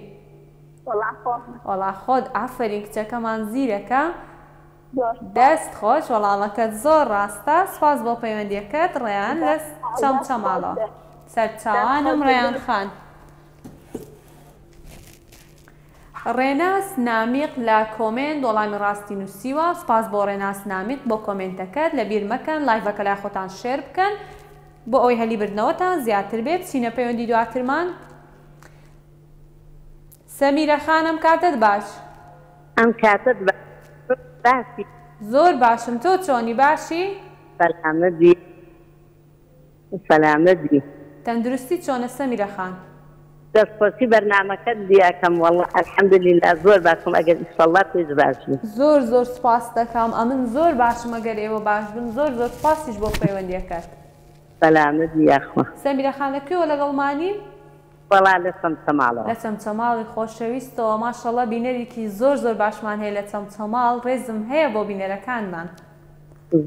وەڵا خۆم. وەڵا خۆت ئافەرین کچەکەمان زیرەکە. دەست خۆش وەڵامەکەت زۆر ڕاستە سوپاس بۆ پەیوەندیەکەت ڕەیان لە چەمچەماڵەوە سەرچاوانم ڕەیان خان. ڕێناس نامیق لە کۆمێنت وەڵامی ڕاستی نووسیوە سوپاس بۆ ڕێناس نامیق بۆ کۆمێنتەکەت لەبیر مەکەن لایڤەکە لای خۆتان share بکەن بۆ ئەوەی هەلی بردنەوەتان زیاتر بێ بچینە پەیوەندی دواترمان سەمیرە خان ئەم کاتەت باش. ئەم کاتەت باش باشی. زۆر باشم تۆ چۆنی باشی؟ سەلامەت بی سەلامەت بی. تەندروستی چۆنە سەمیرە خان؟ دەست خۆشی بەرنامەکەت لێ ئەکەم وەڵا الحمدللە زۆر باشم ئەگەر ئیشەڵا تۆش باش بی. زۆر زۆر سوپاست دەکەم ئەمن زۆر باشم ئەگەر ئێوە باش بن زۆر زۆر سوپاسیش بۆ پەیوەندیەکەت. سەلامەت بی یاخوا. سەمیرە خان لە کوێوە لەگەڵمانی؟ وەڵا لە چەمچەماڵەوە. لە چەمچەماڵی خۆشەویستەوە ماشەڵا بینەریکی زۆر زۆر باشمان هەیە لە چەمچەماڵ ڕێزم هەیە بۆ بینەرەکانمان.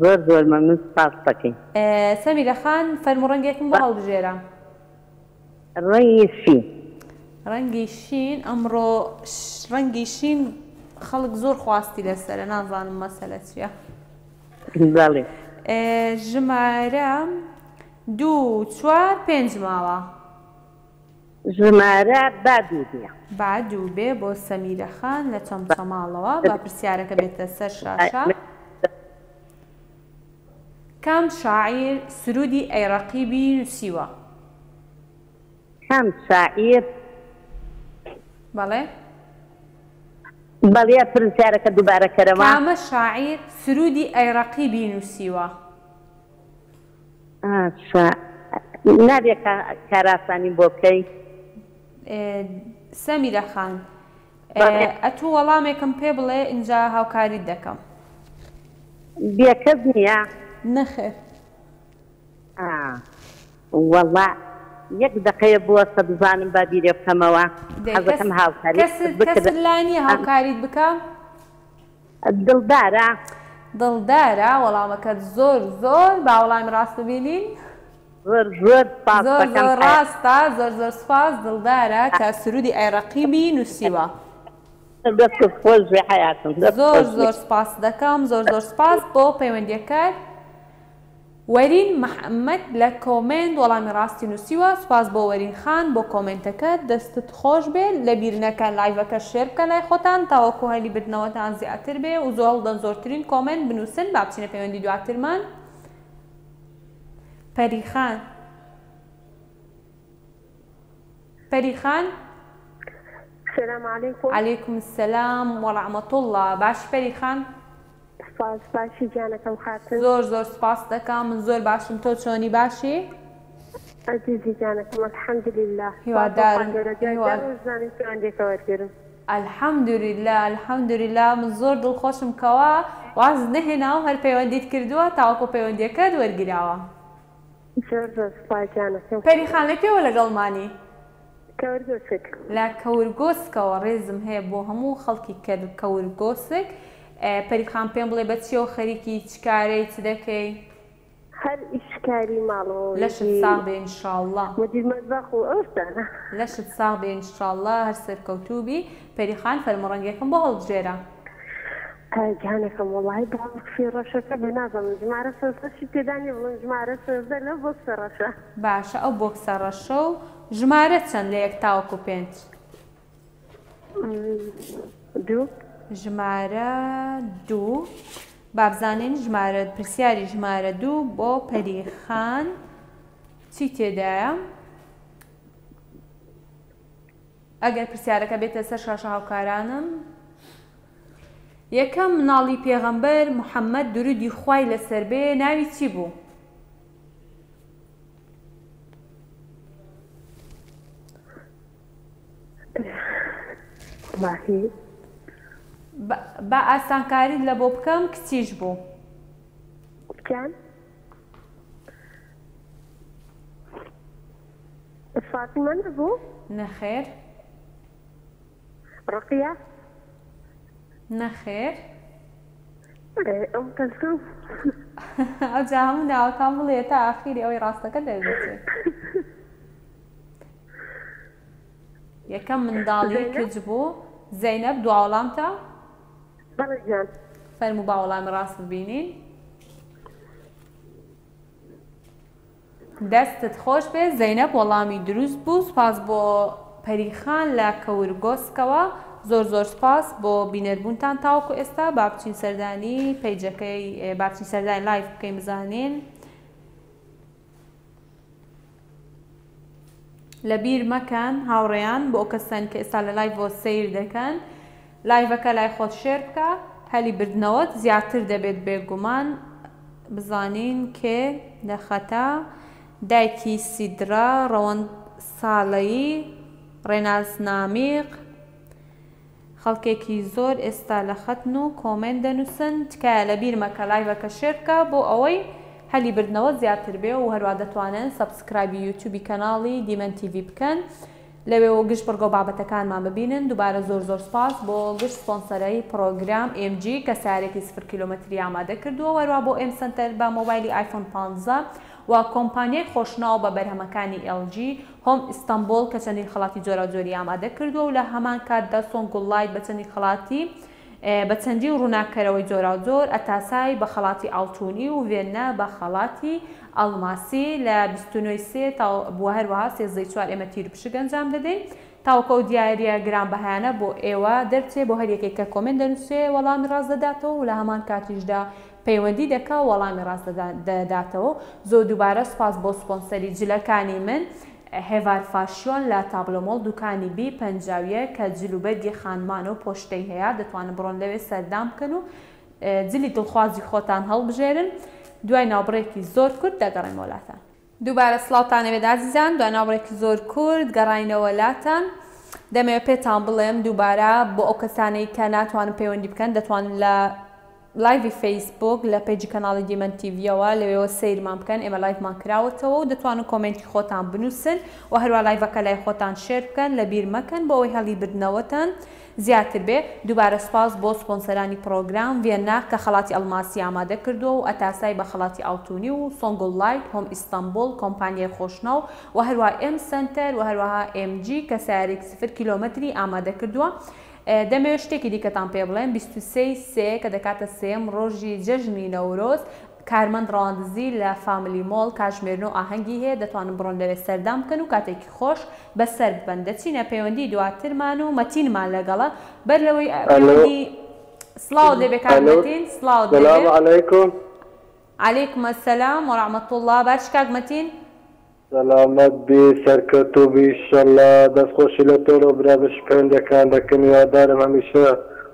زۆر زۆر مەمنون سوپاست دەکەین. سەمیرە خان فەرموو ڕەنگێکم بۆ هەڵبژێرە. ڕەنگی شین. ڕەنگی شین ئەمڕۆ ڕەنگی شین خەڵک زۆر خواستی لەسەرە نازانم مەسەلە چیە. بەڵێ. ژمارە دوو چوار پێنج ماوە. ژمارە با دوو بێ. با دوو بێ بۆ سەمیرە خان لە چەمچەماڵەوە با پرسیارەکە بێتە سەر شاشە. کام شاعیر سروودی ئەی ڕەقیبی نووسیوە؟ کام شاعیر؟ بەڵێ. بەڵێ پرسیارەکە دووبارە کەرەوە. کامە شاعیر سروودی ئەی ڕەقیبی نووسیوە؟ ئاشا نابێ کارئاسانیم بۆ بکەی؟ سەمیرە خان ئەتوو وەڵامێکم پێ بڵێ ئینجا هاوکاریت دەکەم. بێکەس نییە؟ نەخێر. وەڵا یەک دەقەیە بوەستە بزانم با بیرێ بکەمەوە حەزەکەم هاوکاریت بکرد. کەست لا نییە هاوکاریت بکا؟ دڵدارە. دڵدارە وەڵامەکەت زۆر زۆر با وەڵامی ڕاست ببینین. زۆر زۆر سپاس زۆر دەکەم زۆر ڕاستە زۆر زۆر سپاس دڵدارە کە سرودی ئەی ڕەقیبی نووسیوە. دەستت خۆش بێ حەیاتم دەست زۆر خۆش بێ. زۆر سپاست دەکەم زۆر زۆر سپاس بۆ پەیوەندیەکەت. وەرین محمد لە کۆمێنت وەڵامی ڕاستی نوسیوە سوپاس بۆ وەرین خان بۆ کۆمێنتەکەت دەستت خۆش بێ لەبیر نەکەن لایڤەکە share بکەن لای خۆتان تاوەکو هەلی بردنەوەتان زیاتر بێ و زۆر هەوڵدەن زۆرترین کۆمێنت بنوسن با بچینە پەیوەندی دواترمان پەریخان پەریخان سلام علیکم. علیکم السلام ورحمة اللە باشی پەریخان؟ سپاس باشی گیانەکەم خاتون. زۆر زۆر سپاست دەکەم من زۆر باشم تۆ چۆنی باشی؟ ئەزیزی گیانەکەم الحمدللە سپاس بۆ خوا هیوادارم گەورە دوای هیوا دە ڕۆژ زانیم پەیوەندیەکە وەرگرم. الحمدللە الحمدللە من زۆر دڵخۆشم کەوا وازت نەهێنا و هەر پەیوەندیت کردووە تاوەکو پەیوەندیەکەت وەرگیراوە. زۆر زۆر سپاس گیانەکەم. پەریخان لە کوێوە لەگەڵمانی؟ کەورگۆسک. لە کەورگۆسکەوە ڕێزم هەیە بۆ هەموو خەڵکی کەورگۆسک پەریخان پێم بڵێ بە چیەوە خەریکی چ کارەی چ دەکەی؟ هەر ئیش کاری ماڵەوە و لەشت ئیشی ساغ بێ ان شاءاللە. مدیر مەتبەخ و ئەو شتانە. لەشت ساغ بێ ان شاءاللە هەر سەرکەوتوو بی پەریخان فەرموو ڕەنگێکم بۆ هەڵبژێرە. گیانەکەم وەڵاهی با بۆکسی ڕەشەکە بێ نازانم ژمارە 13 شی تێدا نیە بڵێم ژمارە 13 لەو بۆکسە ڕەشە. باشە ئەو بۆکسە ڕەشە و ژمارە چەند لە یەک تاوەکو پێنج؟ دوو. ژمارە دوو بابزانین ژمارە پرسیاری ژمارە دوو بۆ پەریخان چی تێدایە؟ ئەگەر پرسیارەکە بێتە سەر شاشە هاوکارانم. یەکەم مناڵی پێغەمبەر محەممەد درودی خوای لەسەر بێ ناوی چی بوو؟ با ئاسانکاریت لە بۆ بکەم کچیش بوو. گیان فاتیمە نەبوو؟ نەخێر. ڕقیە؟ نەخێر. ئوم کەلسوم؟ ئەوجا هەموو ناوەکان بڵێ تا ئاخیری ئەوەی ڕاستەکە دەردەچێت. یەکەم منداڵی کچ بوو. زەینەب دوا وەڵامتە؟ بەڵێ گیان. فەرموو با وەڵامی ڕاست ببینین. دەستت خۆش بێ زەینەب وەڵامی دروست بوو سوپاس بۆ پەریخان لە کەورگۆسکەوە زۆر زۆر سوپاس بۆ بینەربوونتان تاوەکو ئێستا با بچین سەردانی پەیجەکەی با بچین سەردانی live بکەین بزانین لەبیر مەکەن هاوڕێیان بۆ ئەو کەسانی کە ئێستا لە live ەوە سەیر دەکەن live ەکە لای خۆت share بکە هەلی بردنەوەت زیاتر دەبێت بێگومان بزانین کێ لە خەتە دایکی سیدرا ڕەوەند ساڵەیی ڕێناس نامیق خەڵکێکی زۆر ئێستا لە خەتن و comment دەنوسن تکایە لە بیر مەکە live ەکە share بکە بۆ ئەوەی هەلی بردنەوە زیاتر بێ و هەروا دەتوانن subscribe ی یوتیوبی کەناڵی دیمەن تیڤی بکەن لەوێوە گشت بڕگە و بابەتەکانمان ببینن دوبارە زۆر زۆر سوپاس بۆ گشت سپۆنسەرەی پڕۆگرام ئێم جی کە سەیارەیەکی سفر کیلۆمەتری ئامادە کردووە و هەروا بۆ ئێم سەنتەر بە مۆبایلی ئایفۆن پانزە و کۆمپانیای خۆشناو بە بەرهەمەکانی ئێڵ جی هۆم ئیستەنبوڵ کە چەندین خەڵاتی جۆراوجۆری ئامادە کردووە و لە هەمان کاتدا سۆنگوڵ لایت بە چەندین خەڵاتی بە چەندین ڕووناککەرەوەی جۆراوجۆر، ئەتاسای بە خەڵاتی ئاڵتوونی و ڤێننا بە خەڵاتی ئەڵماسی لە 29 ی سێ تا و هەروەها 13 ی چوار ئێمە تیروپشک ئەنجام دەدەین تاوەکو ئەو دیارییە گرانبەهایانە بۆ ئێوە دەربچێ بۆ هەر یەکێک کە comment دەنووسێ وەڵامی ڕاست دەداتەوە و لە هەمان کاتیشدا پەیوەندی دەکا و وەڵامی ڕاست دەداتەوە زۆر دووبارە سوپاس بۆ سپۆنسەری جلەکانی من هێڤار فاشیۆن لە تابلۆ مۆڵ دوکانی بی 51 کە جل و بەرگی خانمانە و پۆشتەی هەیە دەتوانن بڕۆن لەوێ سەردان بکەن و جلی دڵخوازی خۆتان هەڵبژێرن دوای ناوبڕێکی زۆر کورت دەگەڕێمەوە لاتان. دووبارە سڵاوتان لێبێت ئازیزان دوای ناوبڕێکی زۆر کورت گەڕاینەوە لاتان دەمەوێت پێتان بڵێم دووبارە بۆ ئەو کەسانەی کە ناتوانن پەیوەندی بکەن دەتوانن لە live ی فەیسبوک لە page ی کەناڵی دیمەن تیڤیەوە لەوێوە سەیرمان بکەن ئێمە live مان کراوەتەوە و دەتوانن comment ی خۆتان بنووسن و هەروا live ەکە لای خۆتان share بکەن لەبیر مەکەن بۆ ئەوەی هەلی بردنەوەتان زیاتر بێ، دووبارە سوپاس بۆ سپۆنسەرانی پڕۆگرام، ڤیەننا کە خەڵاتی ئەڵماسی ئامادە کردووە و ئەتاسای بە خەڵاتی ئاڵتونی و سۆنگوڵ لایت، هۆم ئیستەنبوڵ، کۆمپانیای خۆشناو و هەروەها ئێم سەنتەر و هەروەها ئێم جی کە سەیارەیەکی سفر کیلۆمەتری ئامادە کردووە. دەمەوێت شتێکی دیکەتان پێ بڵێم، 23 ی سێ کە دەکاتە سێیەم ڕۆژی جەژنی نەورۆز، کارمەند ڕەواندزی لە فاملی مۆڵ کاژمێر نۆ ئاهەنگی هەیە دەتوانن بڕۆن لەوێ سەردان بکەن و کاتێکی خۆش بەسەر ببەن دەچینە پەیوەندی دواترمان و مەتینمان لەگەڵە بەر لەوەی پەیوەندی سڵاوت لێبێ کاک مەتین سڵاوت لێبێ سلام علیکم. علیکم السلام ورحمة اللە باشی کاک مەتین؟ سەلامەت بی سەرکەوتوو بی ئیشەڵا دەست خۆشی لە تۆ لەو برا بەشی پەیوەندیەکان دەکەم هیوادارم هەمیشە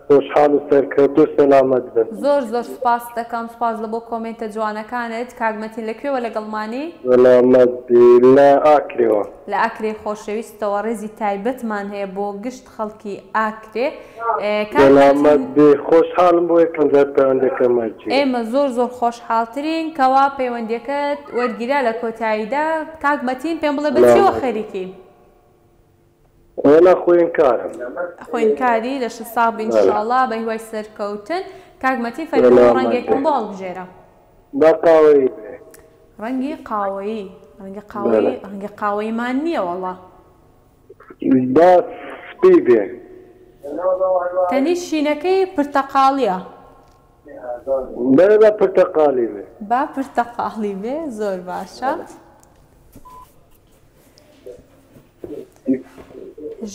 خۆشحاڵ و سەرکەوتوو سەلامەت بن. زۆر زۆر سوپاست دەکەم سوپاس لە بۆ کۆمێنتە جوانەکانت کاک مەتین لە کوێوە لەگەڵمانی؟ سەلامەت بی لە ئاکرێوە. لە ئاکرێی خۆشەویستەوە ڕێزی تایبەتمان هەیە بۆ گشت خەڵکی ئاکرێ کاک سەلامەت مەتین. بی خۆشحاڵم بۆ یەکەم جار پەیوەندیەکەم وەرگیرا. ئێمە زۆر زۆر خۆشحاڵترین کەوا پەیوەندیەکەت وەرگیرا لە کۆتاییدا کاک مەتین پێم بڵێ بە چیەوە سەلامەت بی. خەریکی؟ وەڵا خوێنکارم. خوێنکاری لەشت ساغ بی ان بەڵێ. شاء اللە بە هیوای سەرکەوتن کاک مەتین فەرموو سەلامەت ڕەنگێکم بی. بۆ هەڵبژێرە. با قاوەیی بێ. ڕەنگی قاوەیی ڕەنگی بەڵێ. قاوەیی ڕەنگی قاوەییمان نییە وەڵا. با سپی بێ. تەنی شینەکەی پرتەقاڵیە. بەڵێ با پرتەقاڵی بێ. با پرتەقاڵی بێ زۆر باشە.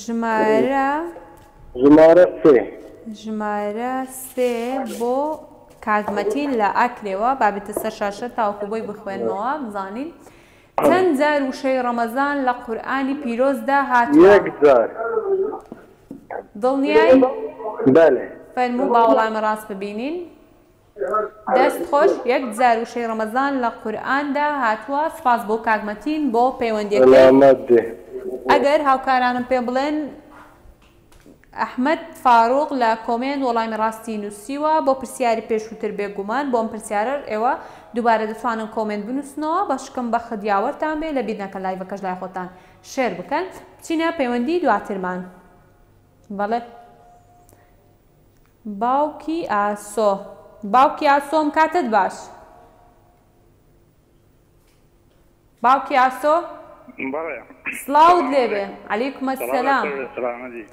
ژمارە ژمارە سێ. ژمارە سێ بۆ کاک مەتین لە ئاکرێوە با بێتە سەر شاشە تاوەکو بۆی بخوێنمەوە بزانین چەند جار وشەی ڕەمەزان لە قورئانی پیرۆزدا هاتووە؟ یەک جار. دڵنیای؟ بەلێ. فەرموو با وەڵامی ڕاست ببینین. دەست خۆش یەک جار وشەی ڕەمەزان لە قورئاندا هاتووە سوپاس بۆ کاک مەتین بۆ پەیوەندیەکەی. سەلامەت بێ. ئەگەر هاوکارانم پێم بڵێن ئەحمەد فاروق لە کۆمێنت وەڵامی ڕاستی نووسیوە بۆ پرسیاری پێشووتر بێگومان بۆ ئەم پرسیارەش ئێوە دووبارە دەتوانن کۆمێنت بنووسنەوە بەشکم بەخت یاوەرتان بێ لەبیر نەکەن لایڤەکەش لای خۆتان share بکەن بچینە پەیوەندی دواترمان بەڵێ باوکی ئاسۆ باوکی ئاسۆم کاتت باش باوکی ئاسۆ بەڵێ سڵاوت لێبێ علیکم السلام سلامەتی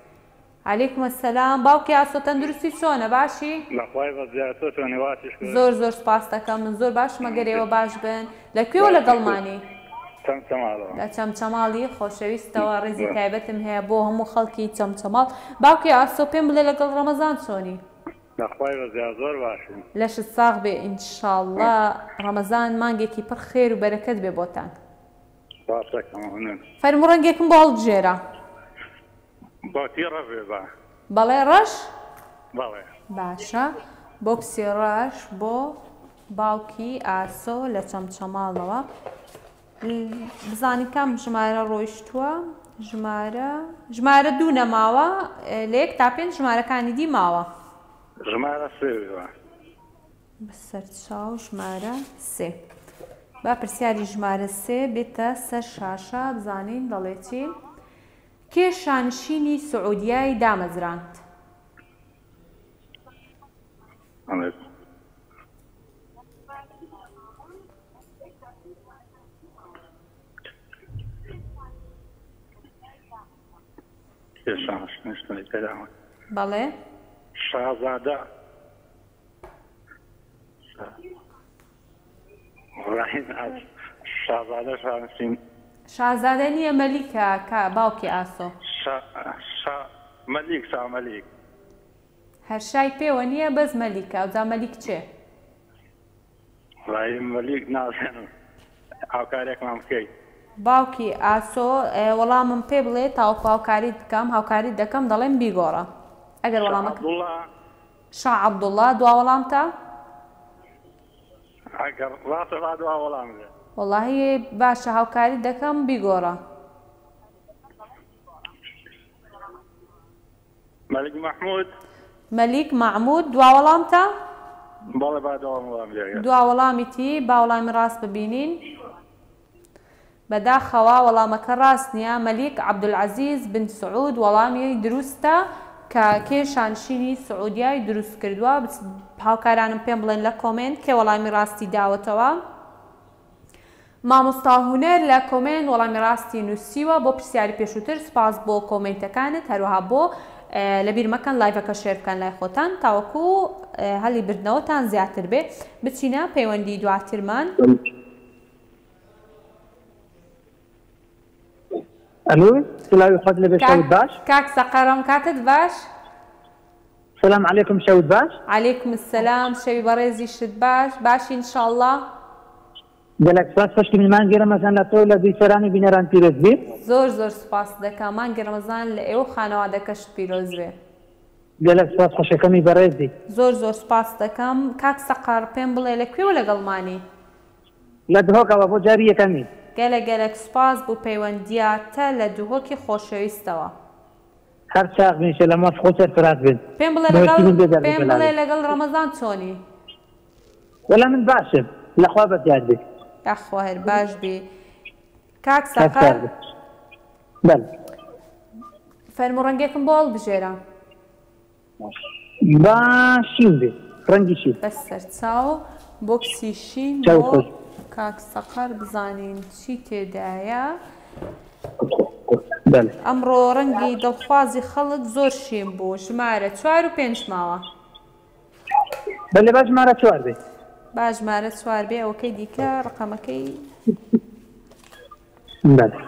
علیکم السلام باوکی ئاسۆ تەندروستی چۆنە باشی لەخوای بەزیاد تۆ چۆنی واشی شکر زۆر زۆر سپاس دەکەم من زۆر باشم ئەگەر ئێوە باش بن لە کوێوە لەگەڵمانی چەمچەماڵەوە لە چەمچەماڵی خۆشەویستەوە ڕێزی تایبەتم هەیە بۆ هەموو خەڵکی چەمچەماڵ باوکی ئاسۆ پێم بڵێ لەگەڵ ڕەمەزان چۆنی لەخوای بەزیاد زۆر باشین لەشت ساغ بێ ان شاءاللە ڕەمەزان مانگێکی پڕ خێر و بەرەکەت بێ بۆتان. سپاس دەکەم مەمنون. فەرموو ڕەنگێکم بۆ هەڵبژێرە. بۆتی ڕەش بێ با. بەڵێ ڕەش؟ بەڵێ. باشە بۆکسی ڕەش بۆ باوکی ئاسۆ لە چەمچەماڵەوە بزانین کام ژمارە ڕۆیشتووە ژمارە ژمارە دوو نەماوە لە یەک تا پێنج ژمارەکانی دی ماوە. ژمارە سێ بێ. بەسەرچاو ژمارە سێ با پرسیاری ژمارە سێ بێتە سەر شاشە بزانین دەڵێ چی کێ شانشینی سعودیای دامەزراند؟ بەڵێ. شازادە شازادە شانشین. شازادە نییە مەلیکە کە باوکی ئاسۆ. شا شا مەلیک شا مەلیک. هەر شای پێوە نییە بەس مەلیکە ئەوجا مەلیک چێ؟ وەڵایی مەلیک نازانم هاوکارێکمان بکەی. باوکی ئاسۆ وەڵامم پێ بڵێ تاوەکو هاوکاریت بکەم هاوکاریت دەکەم دەڵێم بیگۆڕە ئەگەر شا وەڵامەکە عەبدوڵا. شا عەبدوڵا دوا وەڵامتە؟ ئەگەر ڕاستە با دوا وەڵام بێ. وەڵاهی باشە هاوکاریت دەکەم بیگۆڕە. مەلیک مەحمود. مەلیک مەعمود دوا وەڵامتە؟ بەڵێ با دوا وەڵام بێ. دوا وەڵامیتی با وەڵامی ڕاست ببینین. بەداخەوە وەڵامەکە ڕاست نیە مەلیک عەبدولعەزیز بن سعود وەڵامی دروستە کە کێ شانشینی سعودیای دروست کردوە هاوکارانم پێم بڵێن لە کۆمێنت کێ وەڵامی ڕاستی داوەتەوە مامۆستا هونەر لە کۆمێنت وەڵامی ڕاستی نووسیوە بۆ پرسیاری پێشووتر سوپاس بۆ کۆمێنتەکانت هەروەها بۆ لەبیر مەکەن لایڤەکە share بکەن لای خۆتان تاوەکو هەلی بردنەوەتان زیاتر بێ بچینە پەیوەندی دواترمان. ئەلو سلاوی خوات لەبێ شەوت باش. کاک سەقەرم کاتت باش. سلام علیکم شەوت باش. علیکم السلام شەوی بەڕێزیشت باش باشی ان شاءاللە. گەلەک سوپاس خوشکی من مانگی رەمەزان لە تۆ لە بیسەران و بینەران پیرۆز بی. زۆر زۆر سوپاست دەکەم مانگی ڕەمەزان لە ئێوە و خانەوادەکەشت پیرۆز بێ. گەلەک سوپاس خوشەکەمی بەڕێزی. زۆر زۆر سوپاست دەکەم کاک سەقەر پێم بڵێ لە کوێوە لەگەڵمانی؟ لە دهۆکەوە بۆ جاری یەکەمی. گەلەک گەلەک سوپاس بو پەیوەندیاتە لە دهۆکی خۆشەویستەوە. هەر ساغ بن ان شاءاللە موفق و سەرفراز بن. پێم بڵێ لەگەڵ بەهشتی بن بێ دەرد و پێم بەلا بڵێ بن. لەگەڵ ڕەمەزان چۆنی؟ وەلا من باشم لەخوا بەزیاد بێ. یاخوا هەر باش بی کاک هەر سەقەر. ساغ بن بەلێ. فەرموو ڕەنگێکم بۆ هەڵبژێرە. با شین بێ ڕەنگی شین. بەس سەرچاو بۆکسی شین چاوت بۆ خۆش. کاک سەقەر بزانین چی تێدایە. بەلێ. ئەمڕۆ ڕەنگی دڵخوازی خەڵک زۆر شین بوو ژمارە چوار و پێنج ماوە. بەلێ با ژمارە چوار بێ. با ژمارە چوار بێ ئەوەکەی دیکە ڕقەمەکەی. بەلێ.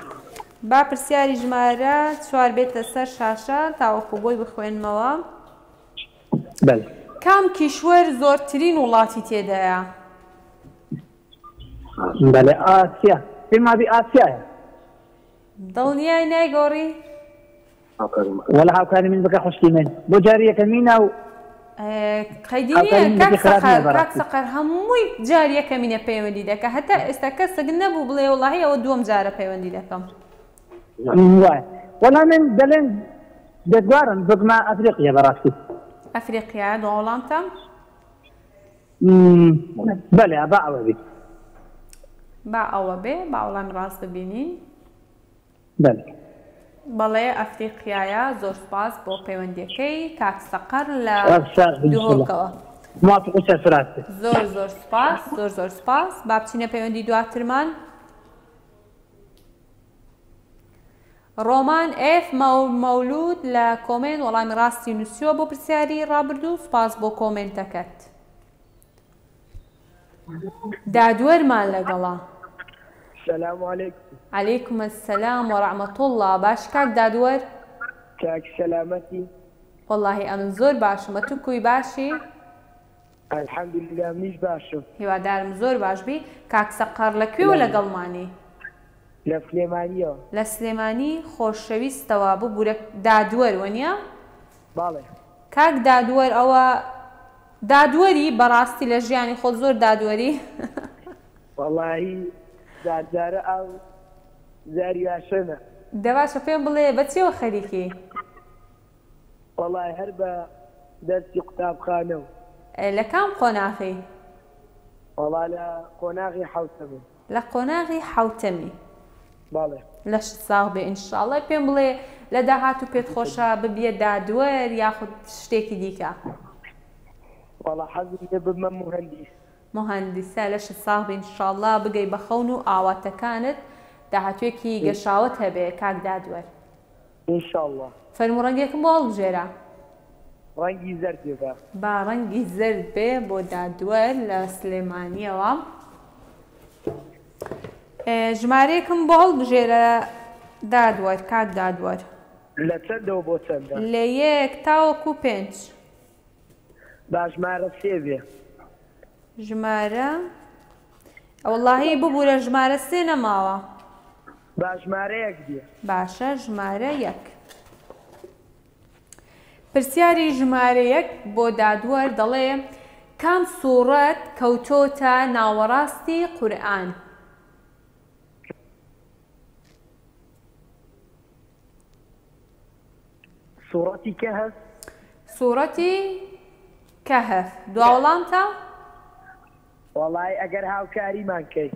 با پرسیاری ژمارە چوار بێتە سەر شاشە تاوەکو بۆی بخوێنمەوە. بەلێ. کام کیشوەر زۆرترین وڵاتی تێدایە؟ بەلێ ئاسیا پێم وابی ئاسیایە. دڵنیای نایگۆڕی؟ هاوکاریم بکە. وەڵا هاوکاری من بکە خوشکی من بۆ جاری یەکەمینە و قەیدی هاوکاری نییە من کاک بکی خراپ سەقەر نییە کاک بەڕاستی. سەقەر هەمووی جار یەکەمینە پەیوەندی دەکا هەتا ئێستا کەسک نەبوو بڵێ وەڵاهی ئەوە دووەم جارە پەیوەندی دەکەم. وایە وەڵا من دەلێم دەگوارم بگمە ئەفریقیە بەڕاستی. ئەفریقیایە دوا وەڵامتە؟ بەلێ با ئەوە بی. با ئەوە بێ با وەڵامی ڕاست ببینین. بەلێ. بەڵێ ئەفریقیایە زۆر سوپاس بۆ پەیوەندیەکەی کاک سەقەر لە دهۆکەوە. موافق و سەرفراز بێت. زۆر زۆر سوپاس زۆر زۆر سوپاس با بچینە پەیوەندی دواترمان. ڕۆمان ئێف مەولود لە کۆمێنت وەڵامی ڕاستی نووسیوە بۆ پرسیاری ڕابردوو سوپاس بۆ کۆمێنتەکەت. دادوەرمان لەگەڵە. سلام علیکم. علیکم السلام و رحمة اللە باش کاک دادوەر؟ کاک سەلامەتی؟ وەڵاهی ئەمن زۆر باشم ئەتوو کوی باشی؟ الحمدللە منیش باشم. هیوادارم زۆر باش بی. کاک سەقەڕ لە کوێوە لەگەڵمانی؟ لە سلێمانیەوە. لە سلێمانی خۆشەویستەوە ببورە دادوەر وەنیە؟ بەڵێ. کاک دادوەر ئەوە دادوەری بەڕاستی لە ژیانی خۆت زۆر دادوەری؟ وەڵاهی جار جارە ئاو جاری واشەنە. دە باشە پێم بڵێ بە چیەوە خەریکی؟ وەڵای هەر بە دەرسی قوتابخانە و. لە کام قۆناغی؟ وەڵا لە قۆناغی حەوتەمم. لە قۆناغی حەوتەمی. بەڵێ. لەشت ساغ بێ ان شاء اللە پێم بڵێ لە داهاتوو پێت خۆشە ببیە دادوەر یاخود شتێکی دیکە؟ وەڵا حەزم لێ ببمە موهەندیس. موهەندیسە لەشت ساغ بێ ان شاء اللە بگەی بە خەون و ئاواتەکانت داهاتوویەکی گەشاوەت هەبێ کاک دادوەر. ان شاء اللە. فەرموو ڕەنگێکم بۆ هەڵبژێرە. ڕەنگی زەرد بێ با. با ڕەنگی زەرد بێ بۆ دادوەر لە سلێمانیەوە. ژمارەیەکم بۆ هەڵبژێرە دادوەر کاک دادوەر. لە چەندەوە بۆ چەندە؟ لە یەک تاوەکو پێنج. با ژمارە سێ بێ. ژمارە وەڵاهی ببورە ژمارە سێ نەماوە. با ژمارە یەک بێ. باشە ژمارە یەک. پرسیاری ژمارە یەک بۆ دادوەر دەڵێ کام سوڕەت کەوتۆتە ناوەڕاستی قورئان؟ سوڕەتی کەهف. سوڕەتی کەهف دوا وەڵامتە؟ وەڵای ئەگەر هاوکاریمان کەی.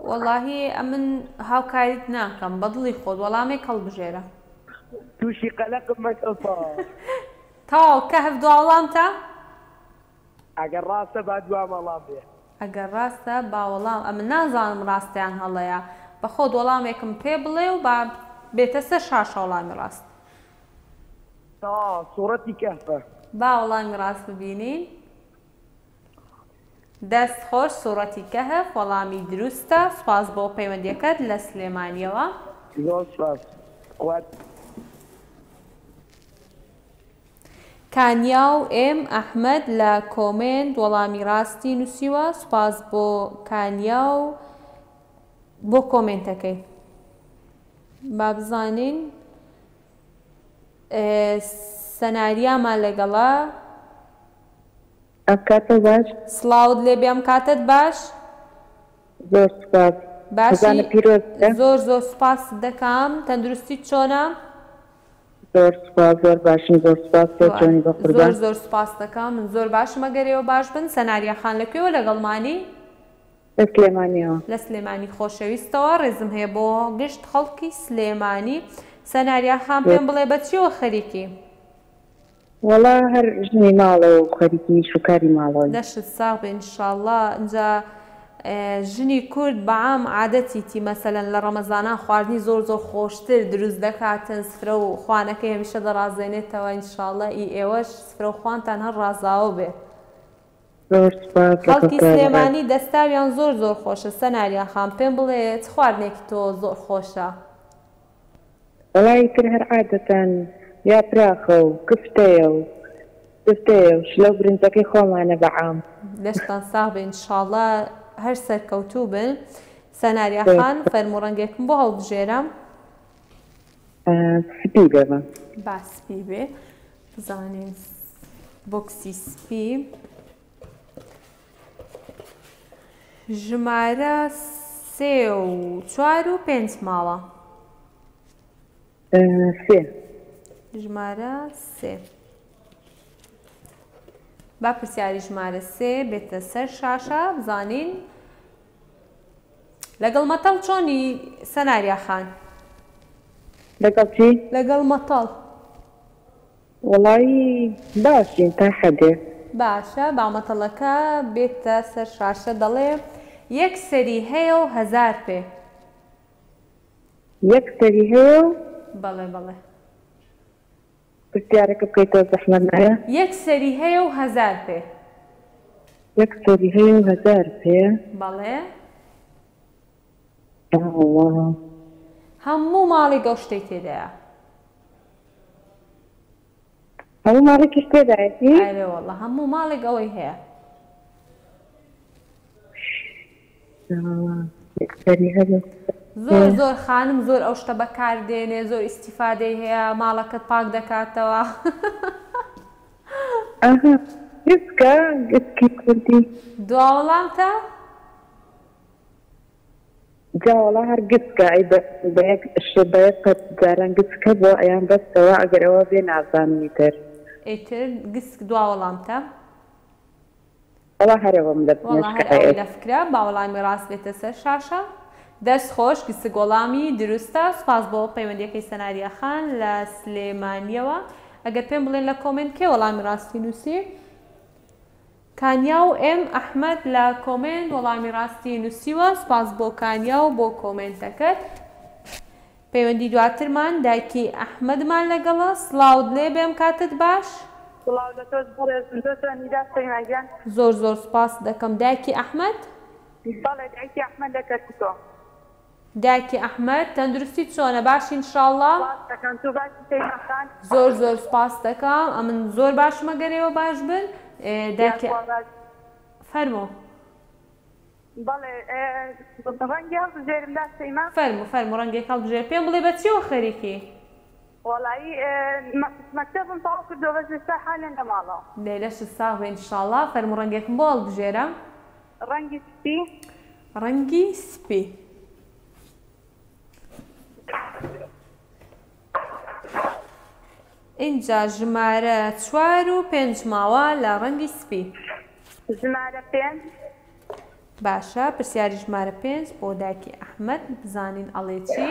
وەڵاهی ئەمن هاوکاریت ناکەم بەدڵی خۆت وەڵامێک هەڵبژێرە. توشی قەلەقم مەکە تەواو. تەواو کەهف دوا وەڵامتە؟ ئەگەر ڕاستە با دوام وەڵام بێ. ئەگەر ڕاستە با وەڵام ئەمن نازانم ڕاستە یان هەڵەیە بەخۆت وەڵامێکم پێ بڵێ و با بێتە سەر شاشە وەڵامی ڕاست. تەواو سوڕەتی کەهفە. با وەڵامی ڕاست ببینین. دەست خۆش سوڕەتی کەهف وەڵامی دروستە سوپاس بۆ پەیوەندیەکەت لە سلێمانیەوە. زۆر سوپاس خوات. کانیاو ئێم ئەحمەد لە کۆمێنت وەڵامی ڕاستی نوسیوە سوپاس بۆ کانیاو بۆ کۆمێنتەکەی با بزانین سەناریامان لەگەڵە. ئەم کاتە باش. سڵاوت لێبێ ئەم کاتەت باش. زۆر سوپاس. باشی ڕەمەزانت پیرۆز بێ. زۆر زۆر سوپاست دەکەم تەندروستیت چۆنە؟ زۆر سوپاس زۆر باشم زۆر سوپاس تۆ چۆنی زۆر بەقوربان؟ زۆر سوپاست دەکەم من زۆر باشم ئەگەر ئێوە باش بن سەناریا خان لە کوێوە لەگەڵمانی؟ لە سلێمانیەوە. لە سلێمانی خۆشەویستەوە ڕێزم هەیە بۆ گشت خەڵکی سلێمانی سەناریا خان پێم بڵێ بە چیەوە خەریکی؟ وەڵا هەر ژنی ماڵە و خەریکی ئیش و کاری ماڵەوەین. لەشت ساغ بێ انشاللە ئینجا ژنی کورد بە عام عادەتیتی مەسەلەن لە ڕەمەزانان خواردنی زۆر زۆر خۆشتر دروست دەکاتن سفرە و خوانەکەی هەمیشە دەڕازێنێتەوە انشاللە ئی ئێوەش سفرە و خوانتان هەر ڕازاوە بێ. زۆر سوپاس لە خەڵکی تۆ بەڕێز. سلێمانی دەستاویان زۆر زۆر خۆشە سەناریا خان پێم بڵێ چ خواردنێکی تۆ زۆر خۆشە؟ وەڵا ئیتر هەر عادەتەن یاپراخە و کفتەیە و سفتەیە و شلە و برنجەکەی خۆمانە بە عام. لەشتان ساغ بێ ان شاءاللە هەر سەرکەوتوو بن. سەناریا زۆر خان سوپاس. فەرموو ڕەنگێکم بۆ هەڵبژێرە. سپی بێ بە. با سپی بێ بزانین بۆکسی سپی ژمارە سێ و چوار و پێنج ماوە. سێ. ژمارە سێ. با پرسیاری ژمارە سێ بێتە سەر شاشە بزانین لەگەڵ مەتەڵ چۆنی سەناریا خان؟ لەگەڵ چی؟ لەگەڵ مەتەڵ. وەڵایی باشین تا حەدێ. باشە با مەتەڵەکە بێتە سەر شاشە دەڵێ یەک سەری هەیە و هەزار پێ. یەک سەری هەیە و. بەڵێ بەڵێ. پرسیارەکە بکەیتەوە زەحمەت نایە؟ یەک سەری هەیە و هەزار پێ. یەک سەری هەیە و هەزار پێ. بەڵێ. یاڵڵا. هەموو ماڵێک ئەو شتەی تێدایە. هەموو ماڵێکیش تێدایەتی؟ ئەرێ وەڵا هەموو ماڵێک ئەوەی هەیە. زۆر زۆر خانم زۆر ئەو شتە بەکار دێنێ زۆر ئیستیفادەی هەیە ماڵەکەت پاک دەکاتەوە. ئەها گسکە گسکی کوردی. دوا وەڵامتە؟ جا وەڵا هەر گسکە ئەی بە یەک شت بە یەک قەت جاران گسک هەبووە ئەیان بەستەوە ئەگەر ئەوە بێ نازانم ئیتر. ئیتر گسک دوا وەڵامتە؟ وەڵا هەر ئەوەم لە وەڵا هەر مێشکا ئەوەی ئێ. لە فکرە با وەڵامی ڕاست بێتە سەر شاشە. دەست خۆش گسک وەڵامی دروستە سوپاس بۆ پەیوەندیەکەی سەناریا خان لە سلێمانیەوە ئەگەر پێم بڵێن لە کۆمێنت کێ وەڵامی ڕاستی نوسی؟ کانیاو ئێم ئەحمەد لە کۆمێنت وەڵامی ڕاستی نوسیوە سوپاس بۆ کانیاو بۆ کۆمێنتەکەت. پەیوەندی دواترمان دایکی ئەحمەدمان لەگەڵە سڵاوت لێبێ ئەم کاتەت باش. سڵاو لە تۆش بەڕێزم تۆ چۆنی داک شەیما گیان؟ زۆر زۆر سوپاست دەکەم دایکی ئەحمەد. بەڵێ دایکی ئەحمەد لە کەرکوکەوە. دایکی ئەحمەد تەندروستیت چۆنە باشی ان شاءاللە؟ سوپاست دەکەم تۆ باشی شەیما خان؟ زۆر زۆر سوپاست دەکەم ئەمن زۆر باشم ئەگەر ئێوە باش بن دایکی یاخوا باش. فەرموو. بەڵێ ڕەنگی هەڵبژێرم داک شەیما؟ فەرموو فەرموو ڕەنگێک هەڵبژێرە پێم بڵێ بە چیەوە خەریکی؟ وەڵایی مەکتەبم تەواو کردووە بەس ئێستا حالێن لە ماڵەوە. دەی لەشت ساغ بێ انشاءاللە فەرموو ڕەنگێکم بۆ هەڵبژێرە. ڕەنگی سپی. ڕەنگی سپی. ئینجا ژمارە چوار و پێنج ماوە لە ڕەنگی سپی. ژمارە پێنج. باشە پرسیاری ژمارە پێنج بۆ دایکی ئەحمەد بزانین ئەڵێ چی؟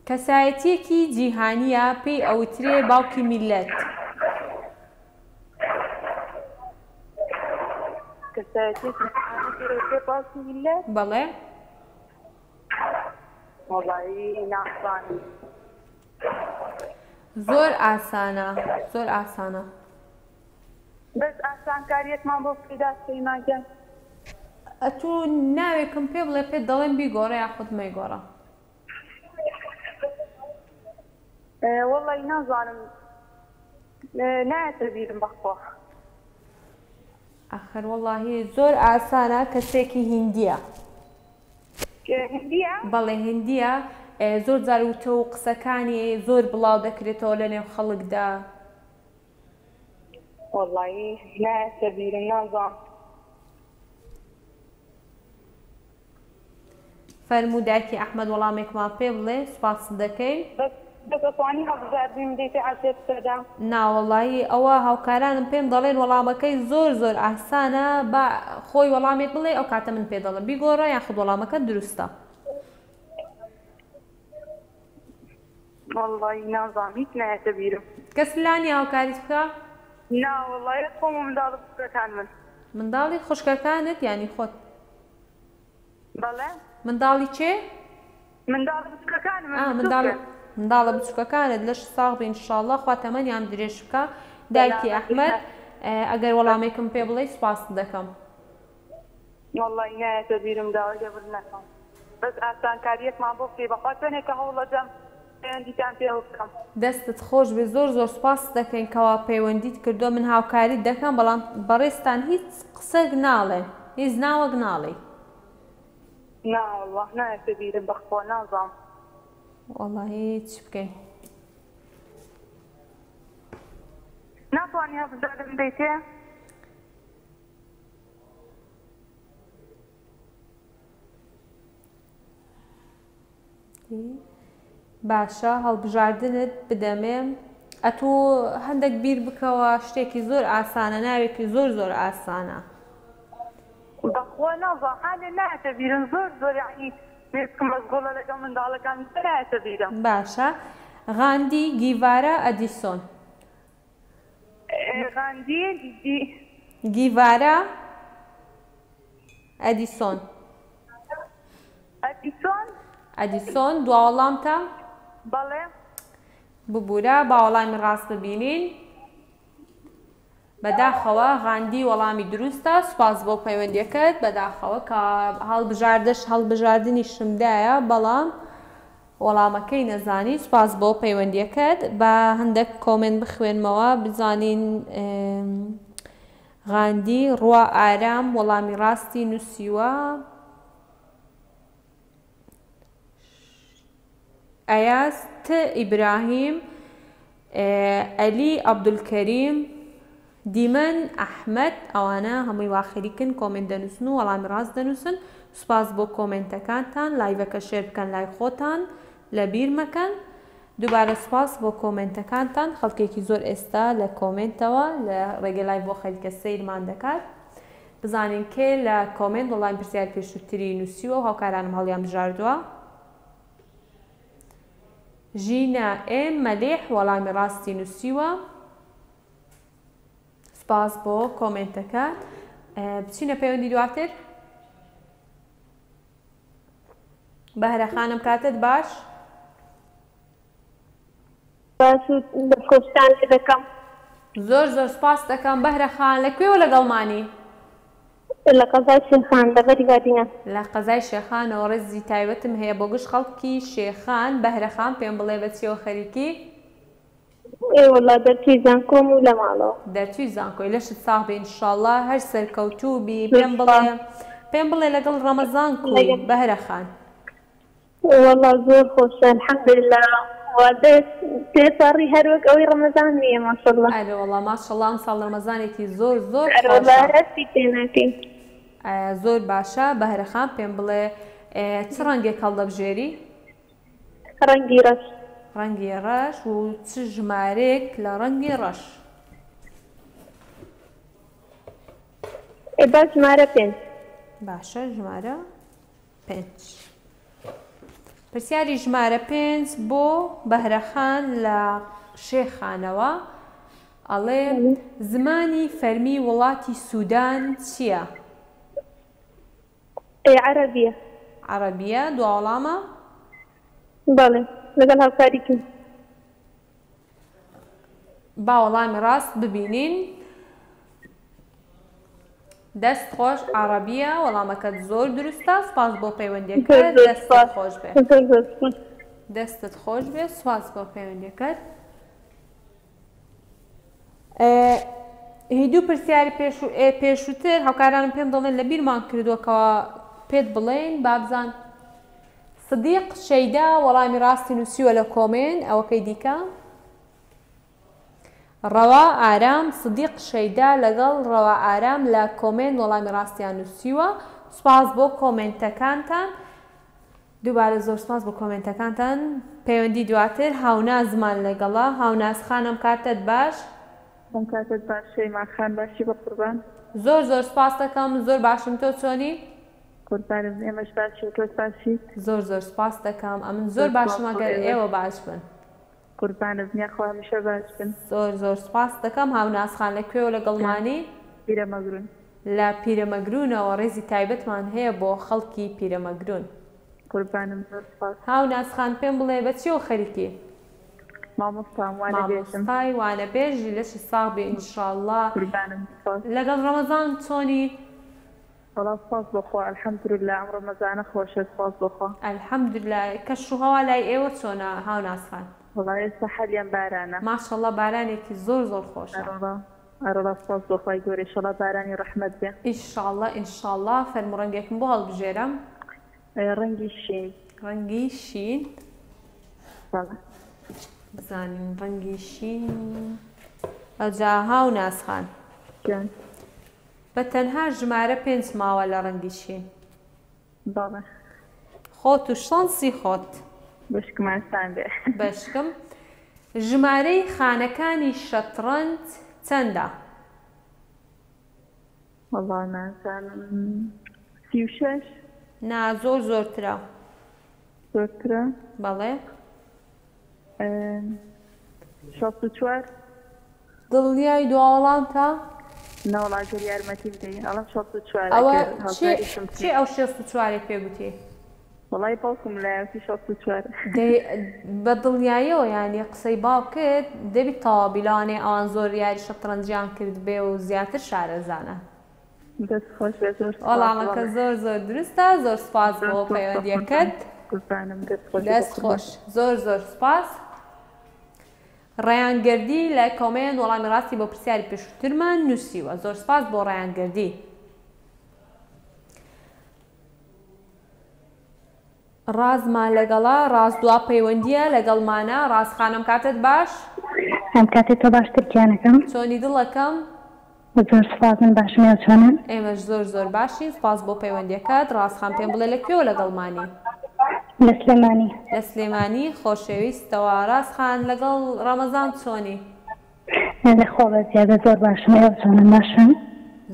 کەسایەتییەکی جیهانییە پێی ئەوترێ باوکی میللەت. کەسایەتییەکی جیهانی پێی ئەوترێ باوکی میللەت؟ بەڵێ. وەڵایی نازانم. زۆر ئاسانە زۆر ئاسانە. بەس ئاسانکاریەکمان بۆ بکەی داد شەیما گیان. ئەتوو ناوێکم پێ بڵێ پێت دەڵێم بیگۆڕە یاخود مەیگۆڕە. وەڵی نازانم نایەتە بیرم بەخوا. ئاخر وەڵاهی زۆر ئاسانە کەسێکی هیندیە. هیندیە؟ بەڵێ هیندیە زۆر جار وتە و قسەکانی زۆر بڵاو دەکرێتەوە لە نێو خەڵکدا. وەڵایی نایەتە بیرم نازانم. فەرموو دایکی ئەحمەد وەڵامێکمان پێ بڵێ سوپاست دەکەین. بەس بەس ئەتوانی هەڵبژاردنیم بدەیتێ عەزێت سەدا. ناوەڵایی ئەوە هاوکارانم پێم دەڵێن وەڵامەکەی زۆر زۆر ئاسانە با خۆی وەڵامێک بڵێ ئەو کاتە من پێ دەڵێم بیگۆڕە یاخود وەڵامەکەت دروستە. وەڵایی نازانم هیچ نایەتە بیرم. کەس لا نیە هاوکاریت بکا؟ نا وەڵایی خۆم و منداڵە بچوکەکانمن. منداڵی خوشکەکانت یانی خۆت؟ بەڵێ. منداڵی کێ؟ منداڵە بچوکەکانمن ئا منداڵ بچوکن. منداڵە بچوکەکانت لەش ساغ بێ انشاءاللە خوا تەمەنیان درێژ بکا دایکی سەلامەت ئەحمەد بن. ئەگەر وەڵامێکم پێ بڵێی سوپاست دەکەم. وەڵایی نایەتە بیرم داوای لێبوردن ئەکەم بەس ئاسانکاریەکمان بۆ بکەی بەخوا چەنێکە هەوڵەدەم پەیوەندیتان پێوە بکەم. دەستت خۆش بێ زۆر زۆر سوپاست دەکەین کەوا پەیوەندیت کردوە من هاوکاریت دەکەم بەڵام بەڕێزتان هیچ قسەک ناڵێن. هیچ ناوەک ناڵێی. نا وەڵا نایەتە بیرم بەخوا نازانم. وەڵاهی چ بکەین. ناتوانی هەڵبژاردن بدەیتێ؟ باشە هەڵبژاردنت بدەمێ ئەتوو هەندێک بیر بکەوە شتێکی زۆر ئاسانە ناوێکی زۆر زۆر ئاسانە. بەخوا نازانم حالێ نایەتە بیرم زۆر زۆر یەعنی مێشکم مەشغوڵە لەگەڵ منداڵەکان نایەتە بیرم. باشە غاندی گیڤارا ئەدیسۆن. غاندی دی. گیڤارا ئەدیسۆن. ئەدیسۆن. ئەدیسۆن دوا وەڵامتە؟ بەڵێ. ببورە با وەڵامی ڕاست ببینین. بەداخەوە غاندی وەڵامی دروستە سوپاس بۆ پەیوەندیەکەت بەداخەوە کە هەڵبژاردەش هەڵبژاردنیشم دایە بەڵام وەڵامەکەی نەزانی سوپاس بۆ پەیوەندیەکەت با هەندێک کۆمێنت بخوێنمەوە بزانین غاندی ڕوا ئارام وەڵامی ڕاستی نووسیوە ئەیاز ت ئیبراهیم ئەلی عەبدولکەریم، دیمەن ئەحمەد ئەوانە هەمووی وا خەریکن کۆمێنت دەنووسن و وەڵامی ڕاست دەنووسن سوپاس بۆ کۆمێنتەکانتان لایڤەکە share بکەن لای خۆتان لەبیر مەکەن دووبارە سوپاس بۆ کۆمێنتەکانتان خەڵکێکی زۆر ئێستا لە کۆمێنتەوە لە ڕێگەی لایڤ بۆ خەریکە سەیرمان دەکات بزانین کێ لە کۆمێنت وەڵامی پرسیاری پێشووتری نووسیوە و هاوکارانم هەڵیان بژاردووە. ژینا ئێم مەلیح وەڵامی ڕاستی نووسیوە. سپاس بۆ کۆمێنتەکەت. بچینە پەیوەندی دواتر. بەهرە خانم کاتت باش. باش و دەستخۆشتان لێ دەکەم. زۆر زۆر سپاست دەکەم بەهرە خان لە کوێوە لەگەڵمانی؟ لە قەزای شێخان دەڤەری بادینان. لە قەزای شێخانەوە ڕێزی تایبەتم هەیە بۆ گشت خەڵکی شێخان بەهرە خان پێم بڵێ بە چیەوە خەریکی؟ ئێ وەڵا دەرچووی زانکۆم و لە ماڵەوە. دەرچووی زانکۆی لەشت ساغ بێ انشاللە هەر سەرکەوتوو بی زۆر پێم بڵێ سوپاس. پێم بڵێ لەگەڵ ڕەمەزان کووی بەهرە خان؟ وەڵا زۆر خۆشە الحمدللە وا دەست تێپەڕی هەر وەک ئەوەی ڕەمەزان نییە ماشەڵڵا. ئەرێ وەڵا ماشەڵڵا ئەمساڵ ڕەمەزانێکی زۆر زۆر ئەرێ وەڵا خۆشە. هەر هەستی پێ ناکەین. زۆر باشە بەهرە خان پێم بڵێ چ ڕەنگێک هەڵدەبژێری؟ ڕەنگی ڕەش. ڕەنگی ڕەش و چ ژمارەیەک لە ڕەنگی ڕەش؟ ئێ با ژمارە پێنج. باشە ژمارە پێنج. پرسیاری ژمارە پێنج بۆ بەهرەخان لە شێخانەوە ئەڵێ زمانی فەرمی وڵاتی سودان چییە؟ ئێ عەرەبیە. عەڕەبیە دوا وەڵامە؟ بەڵێ لەگەڵ هاوکاری تۆ. با وەڵامی ڕاست ببینین. دەست خۆش عەڕەبیە وەڵامەکەت زۆر دروستە سوپاس بۆ پەیوەندیەکەت دەستت خۆش بێ. دەستت خۆش بێ سوپاس بۆ پەیوەندیەکەت. هی دوو پرسیاری پێشوو پێشووتر هاوکارانم پێم دەڵێن لە بیرمان کردووە کەوا پێت بڵێین بابزان سدیق شەیدا وەڵامی ڕاستی نووسیوە لە کۆمێن ئەوەکەی دیکە ڕەوا ئارام سدیق شەیدا لەگەڵ ڕەوا ئارام لە کۆمێنت وەڵامی ڕاستیان نووسیوە سوپاس بۆ کۆمێنتەکانتان دووبارە زۆر سوپاس بۆ کۆمێنتەکانتان پەیوەندی دواتر هاونازمان لەگەڵە هاوناز خان ئەم کاتەت باش. ئەم کاتەت باش شەیما خان باشی بەقوربان. زۆر زۆر سوپاست دەکەم زۆر باشم تۆ چۆنی؟ قوربانم ئێمەش باشین تۆش باشیت؟ زۆر زۆر سوپاست دەکەم ئەمن زۆر باشم ئەگەر ئێوە باش بن. قوربانت یاخوا هەمیشە باش بن. زۆر زۆر سوپاست دەکەم هاوناز خان لە کوێوە لەگەڵمانی؟ پیرەمەگرون. لە پیرەمەگرونەوە ڕێزی تایبەتمان هەیە بۆ خەڵکی پیرەمەگرون. قوربانم زۆر سوپاس. هاوناز خان پێم بڵێ بە چیەوە خەریکی؟ مامۆستام وانەبێژم. مامۆستای وانەبێژی لەشت ساغ بێ ان شاءاللە. قوربانم سوپاس. لەگەڵ ڕەمەزان چۆنی؟ وەڵا سوپاس بۆ خوا الحمدللە ئەم ڕەمەزانە خۆشە سوپاس بۆ خوا. الحمدللە کەش و هەوا لای ئێوە چۆنە هاوناز خان؟ وەڵا ئێستا حەلیان بارانە. ماشاءاللە بارانێکی زۆر زۆر خۆشە. ئەرەوەڵا. ئەرەڵا سوپاس بۆ خوای گەورە ئیشەڵا بارانی ڕەحمەت بێ. ئیشاڵڵا ئینشاڵڵا فەرموو ڕەنگێکم بۆ هەڵبژێرە. ڕەنگی شین. ڕەنگی شین. بەڵێ. بزانین ڕەنگی شین ئەوجا هاو ناسخان. گیان. بە تەنها ژمارە پێنج ماوە لە ڕەنگی شین. بەڵێ. خۆت و شانسی خۆت. بەشکم ئاسان بێ. بەشکم. ژمارەی خانەکانی شەتڕەنج چەندە؟ وەڵا نازانم 36. نا زۆر زۆرترە. زۆرترە؟ بەڵێ. 64. دڵنیای دوا وەڵامتە؟ نەوەڵا گەر یارمەتیم دەی ئەڵێم 64 ئەوە ئەگەر کێ هاوکاریشم کێ بکەی. ئەو 64 ەی پێ گوتی؟ وەڵای باوکم لایەتی 64. دەی بە دڵنیاییەوە یانی قسەی باوکت دەبی تەواو بی لەوانەیە ئەوان زۆر یاری شەتڕەنجیان کردبێ و زیاتر شارەزانە. دەست خۆش بێ زۆر سوپاس وەڵامەکە بەڵێ. زۆر زۆر دروستە زۆر سوپاس زۆر بۆ سوپاس بە قوربان پەیوەندیەکەت. قوربانم دەست خۆش بێ بە دەست قوربان. خۆش زۆر زۆر سوپاس. ڕەیان گەردی لە کۆمێنت وەڵامی ڕاستی بۆ پرسیاری پێشووترمان نووسیوە. زۆر سپاس بۆ ڕەیان گەردی. ڕازمان لەگەڵە، ڕاز دوا پەیوەندییە لەگەڵمانە. ڕاز خان ئەم کاتەت باش؟ ئەم کاتەی تۆ باشتر گیانەکەم. چۆنی دڵەکەم؟ زۆر سوپاس من باشم ئێوە چۆنن؟ ئێمەش زۆر زۆر باشین سوپاس بۆ پەیوەندیەکەت. ڕاز خان پێم بڵێ لە کوێوە لەگەڵمانی؟ لە سلێمانی. لە سلێمانی خۆشەویستەوە. ڕاز خان لەگەڵ ڕەمەزان چۆنی؟ لە خوا بەزیادە زۆر باشم ئێوە چۆنن باشن؟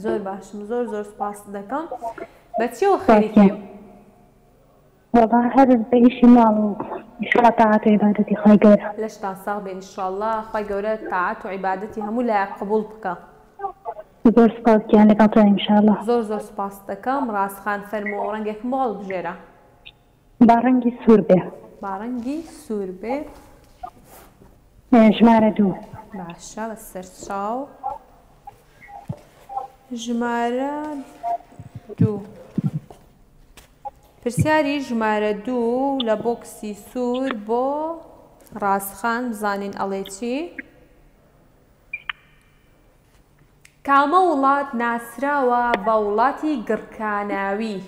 زۆر باشم زۆر زۆر سوپاست دەکەم. بە چیەوە سوپاس خەریکی؟ گیان. وەڵا هەر بە ئیشی ماڵ و ئیشەڵا تاعەت و عیبادەتی خوای گەورە. لەشتان ساغ بێ ئینشاڵڵا خوای گەورە تاعەت و عیبادەتی هەموو لایەک قبوڵ بکا. زۆر سوپاس گیان لەگەڵ تۆ ان شاء اللە. زۆر زۆر سوپاست دەکەم ڕاز خان فەرموو ڕەنگێکم بۆ هەڵبژێرە. با ڕەنگی سوور بێ. با ڕەنگی سوور بێ. ژمارە دوو. باشە بە سەرچاو. ژمارە دوو. پرسیاری ژمارە دوو لە بۆکسی سوور بۆ ڕازخان بزانین ئەڵێ چی؟ کامە وڵات ناسراوە بە وڵاتی گڕکاناوی؟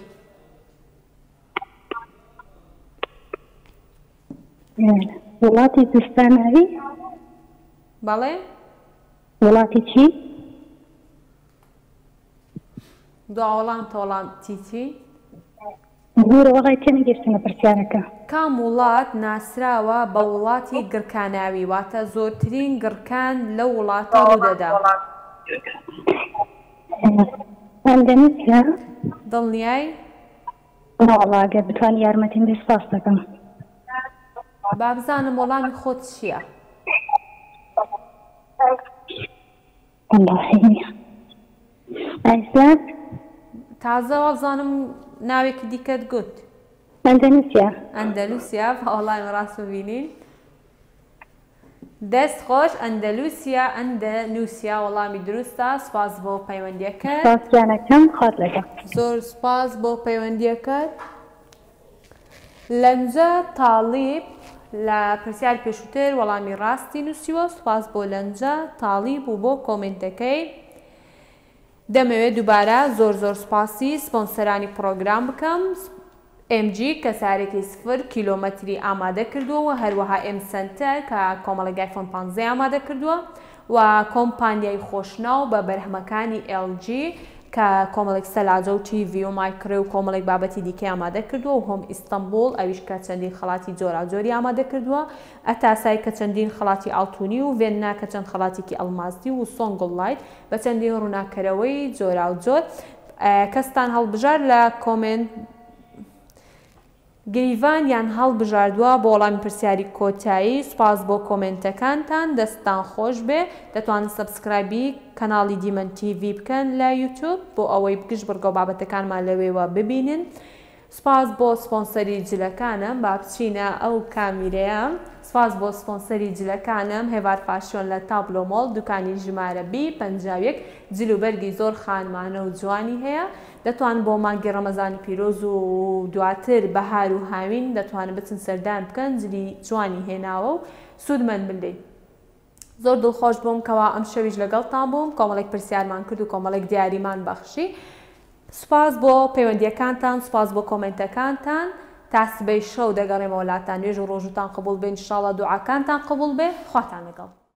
وڵاتی زستاناوی؟ بەڵێ؟ وڵاتی چی؟ دوا وەڵام تۆڵام چی چی؟ ببورە وەڵای تێنەگەیشتم لە پرسیارەکە. کام وڵات ناسراوە بە وڵاتی گڕکاناوی واتە زۆرترین گڕکان لەو وڵاتە ڕوودەدا؟ ئەندەنوسیا. دڵنیای؟ نەوەڵا گەر بتوانی یارمەتیم بەی سوپاست دەکەم. با بزانم وەڵامی خۆت چییە؟ وەڵاهی ئایسلاند. تازە وابزانم ناوێکی دیکەت گوت. ئەندەنوسیا. ئەندەلوسیا با وەڵامی ڕاست ببینین. دەست خۆش ئەندەلوسیا ئەندەنوسیا وەڵامی دروستە سوپاس بۆ پەیوەندیەکەت. سوپاس گیانەکەم خوات لەگەڵ. زۆر سوپاس بۆ پەیوەندیەکەت. لەنجە تاڵیب لە پرسیاری پێشووتر وەڵامی ڕاستی نووسیوە، سوپاس بۆ لەنجە تاڵیب و بۆ کۆمێنتەکەی. دەمەوێت دووبارە زۆر زۆر سوپاسی سپۆنسەرانی پڕۆگرام بکەم، ئێم جی کە سارێکی سفر کیلۆمەتری ئامادە کردووە و هەروەها ئێم سەنتەر کە کۆمەڵێک ئایفۆن پانزەی ئامادە کردووە و کۆمپانیای خۆشناو بە بەرهەمەکانی ئێڵ جی کە کۆمەڵێک سەلاجە و تیڤی و مایکرۆ و کۆمەڵێک بابەتی دیکەی ئامادە کردووە و هۆم ئیستەنبوڵ ئەویش کە چەندین خەڵاتی جۆراوجۆری ئامادە کردووە ئەتاسای کە چەندین خەڵاتی ئاڵتونی و ڤێننا کە چەند خەڵاتێکی ئەڵماسی و سۆنگڵ لایت بە چەندین ڕووناککەرەوەی جۆراوجۆر کەستان هەڵبژارد لە کۆمێنت گریڤان یان هەڵبژاردوە بۆ وەڵامی پرسیاری کۆتایی سوپاس بۆ کۆمێنتەکانتان دەستتان خۆش بێ دەتوانن subscribe ی کەناڵی دیمەن تیڤی بکەن لە یوتوب بۆ ئەوەی گشت بڕگەو بابەتەکانمان لەوێوە ببینن سوپاس بۆ سپۆنسەری جلەکانم با بچینە ئەو کامیرەیە سوپاس بۆ سپۆنسەری جلەکانم هێڤار فاشیۆن لە تابلۆ مۆڵ دوکانی ژمارە بی 51 جل و بەرگی زۆر خانمانە و جوانی هەیە دەتوانن بۆ مانگی ڕەمەزانی پیرۆز و دواتر بەهار و هاوین دەتوانن بچن سەردان بکەن جلی جوانی هێناوە و سوودمەند بن لێی. زۆر دڵخۆش بووم کەوا ئەم شەویش لەگەڵتان بووم کۆمەڵێک پرسیارمان کرد و کۆمەڵێک دیاریمان بەخشی سوپاس بۆ پەیوەندیەکانتان سوپاس بۆ کۆمێنتەکانتان تا سبەی شەو دەگەڕێمەوە لاتان نوێژ و ڕۆژوتان قبوڵ بێ ان شاءاللە دوعاکانتان قبوڵ بێ خواتان لەگەڵ.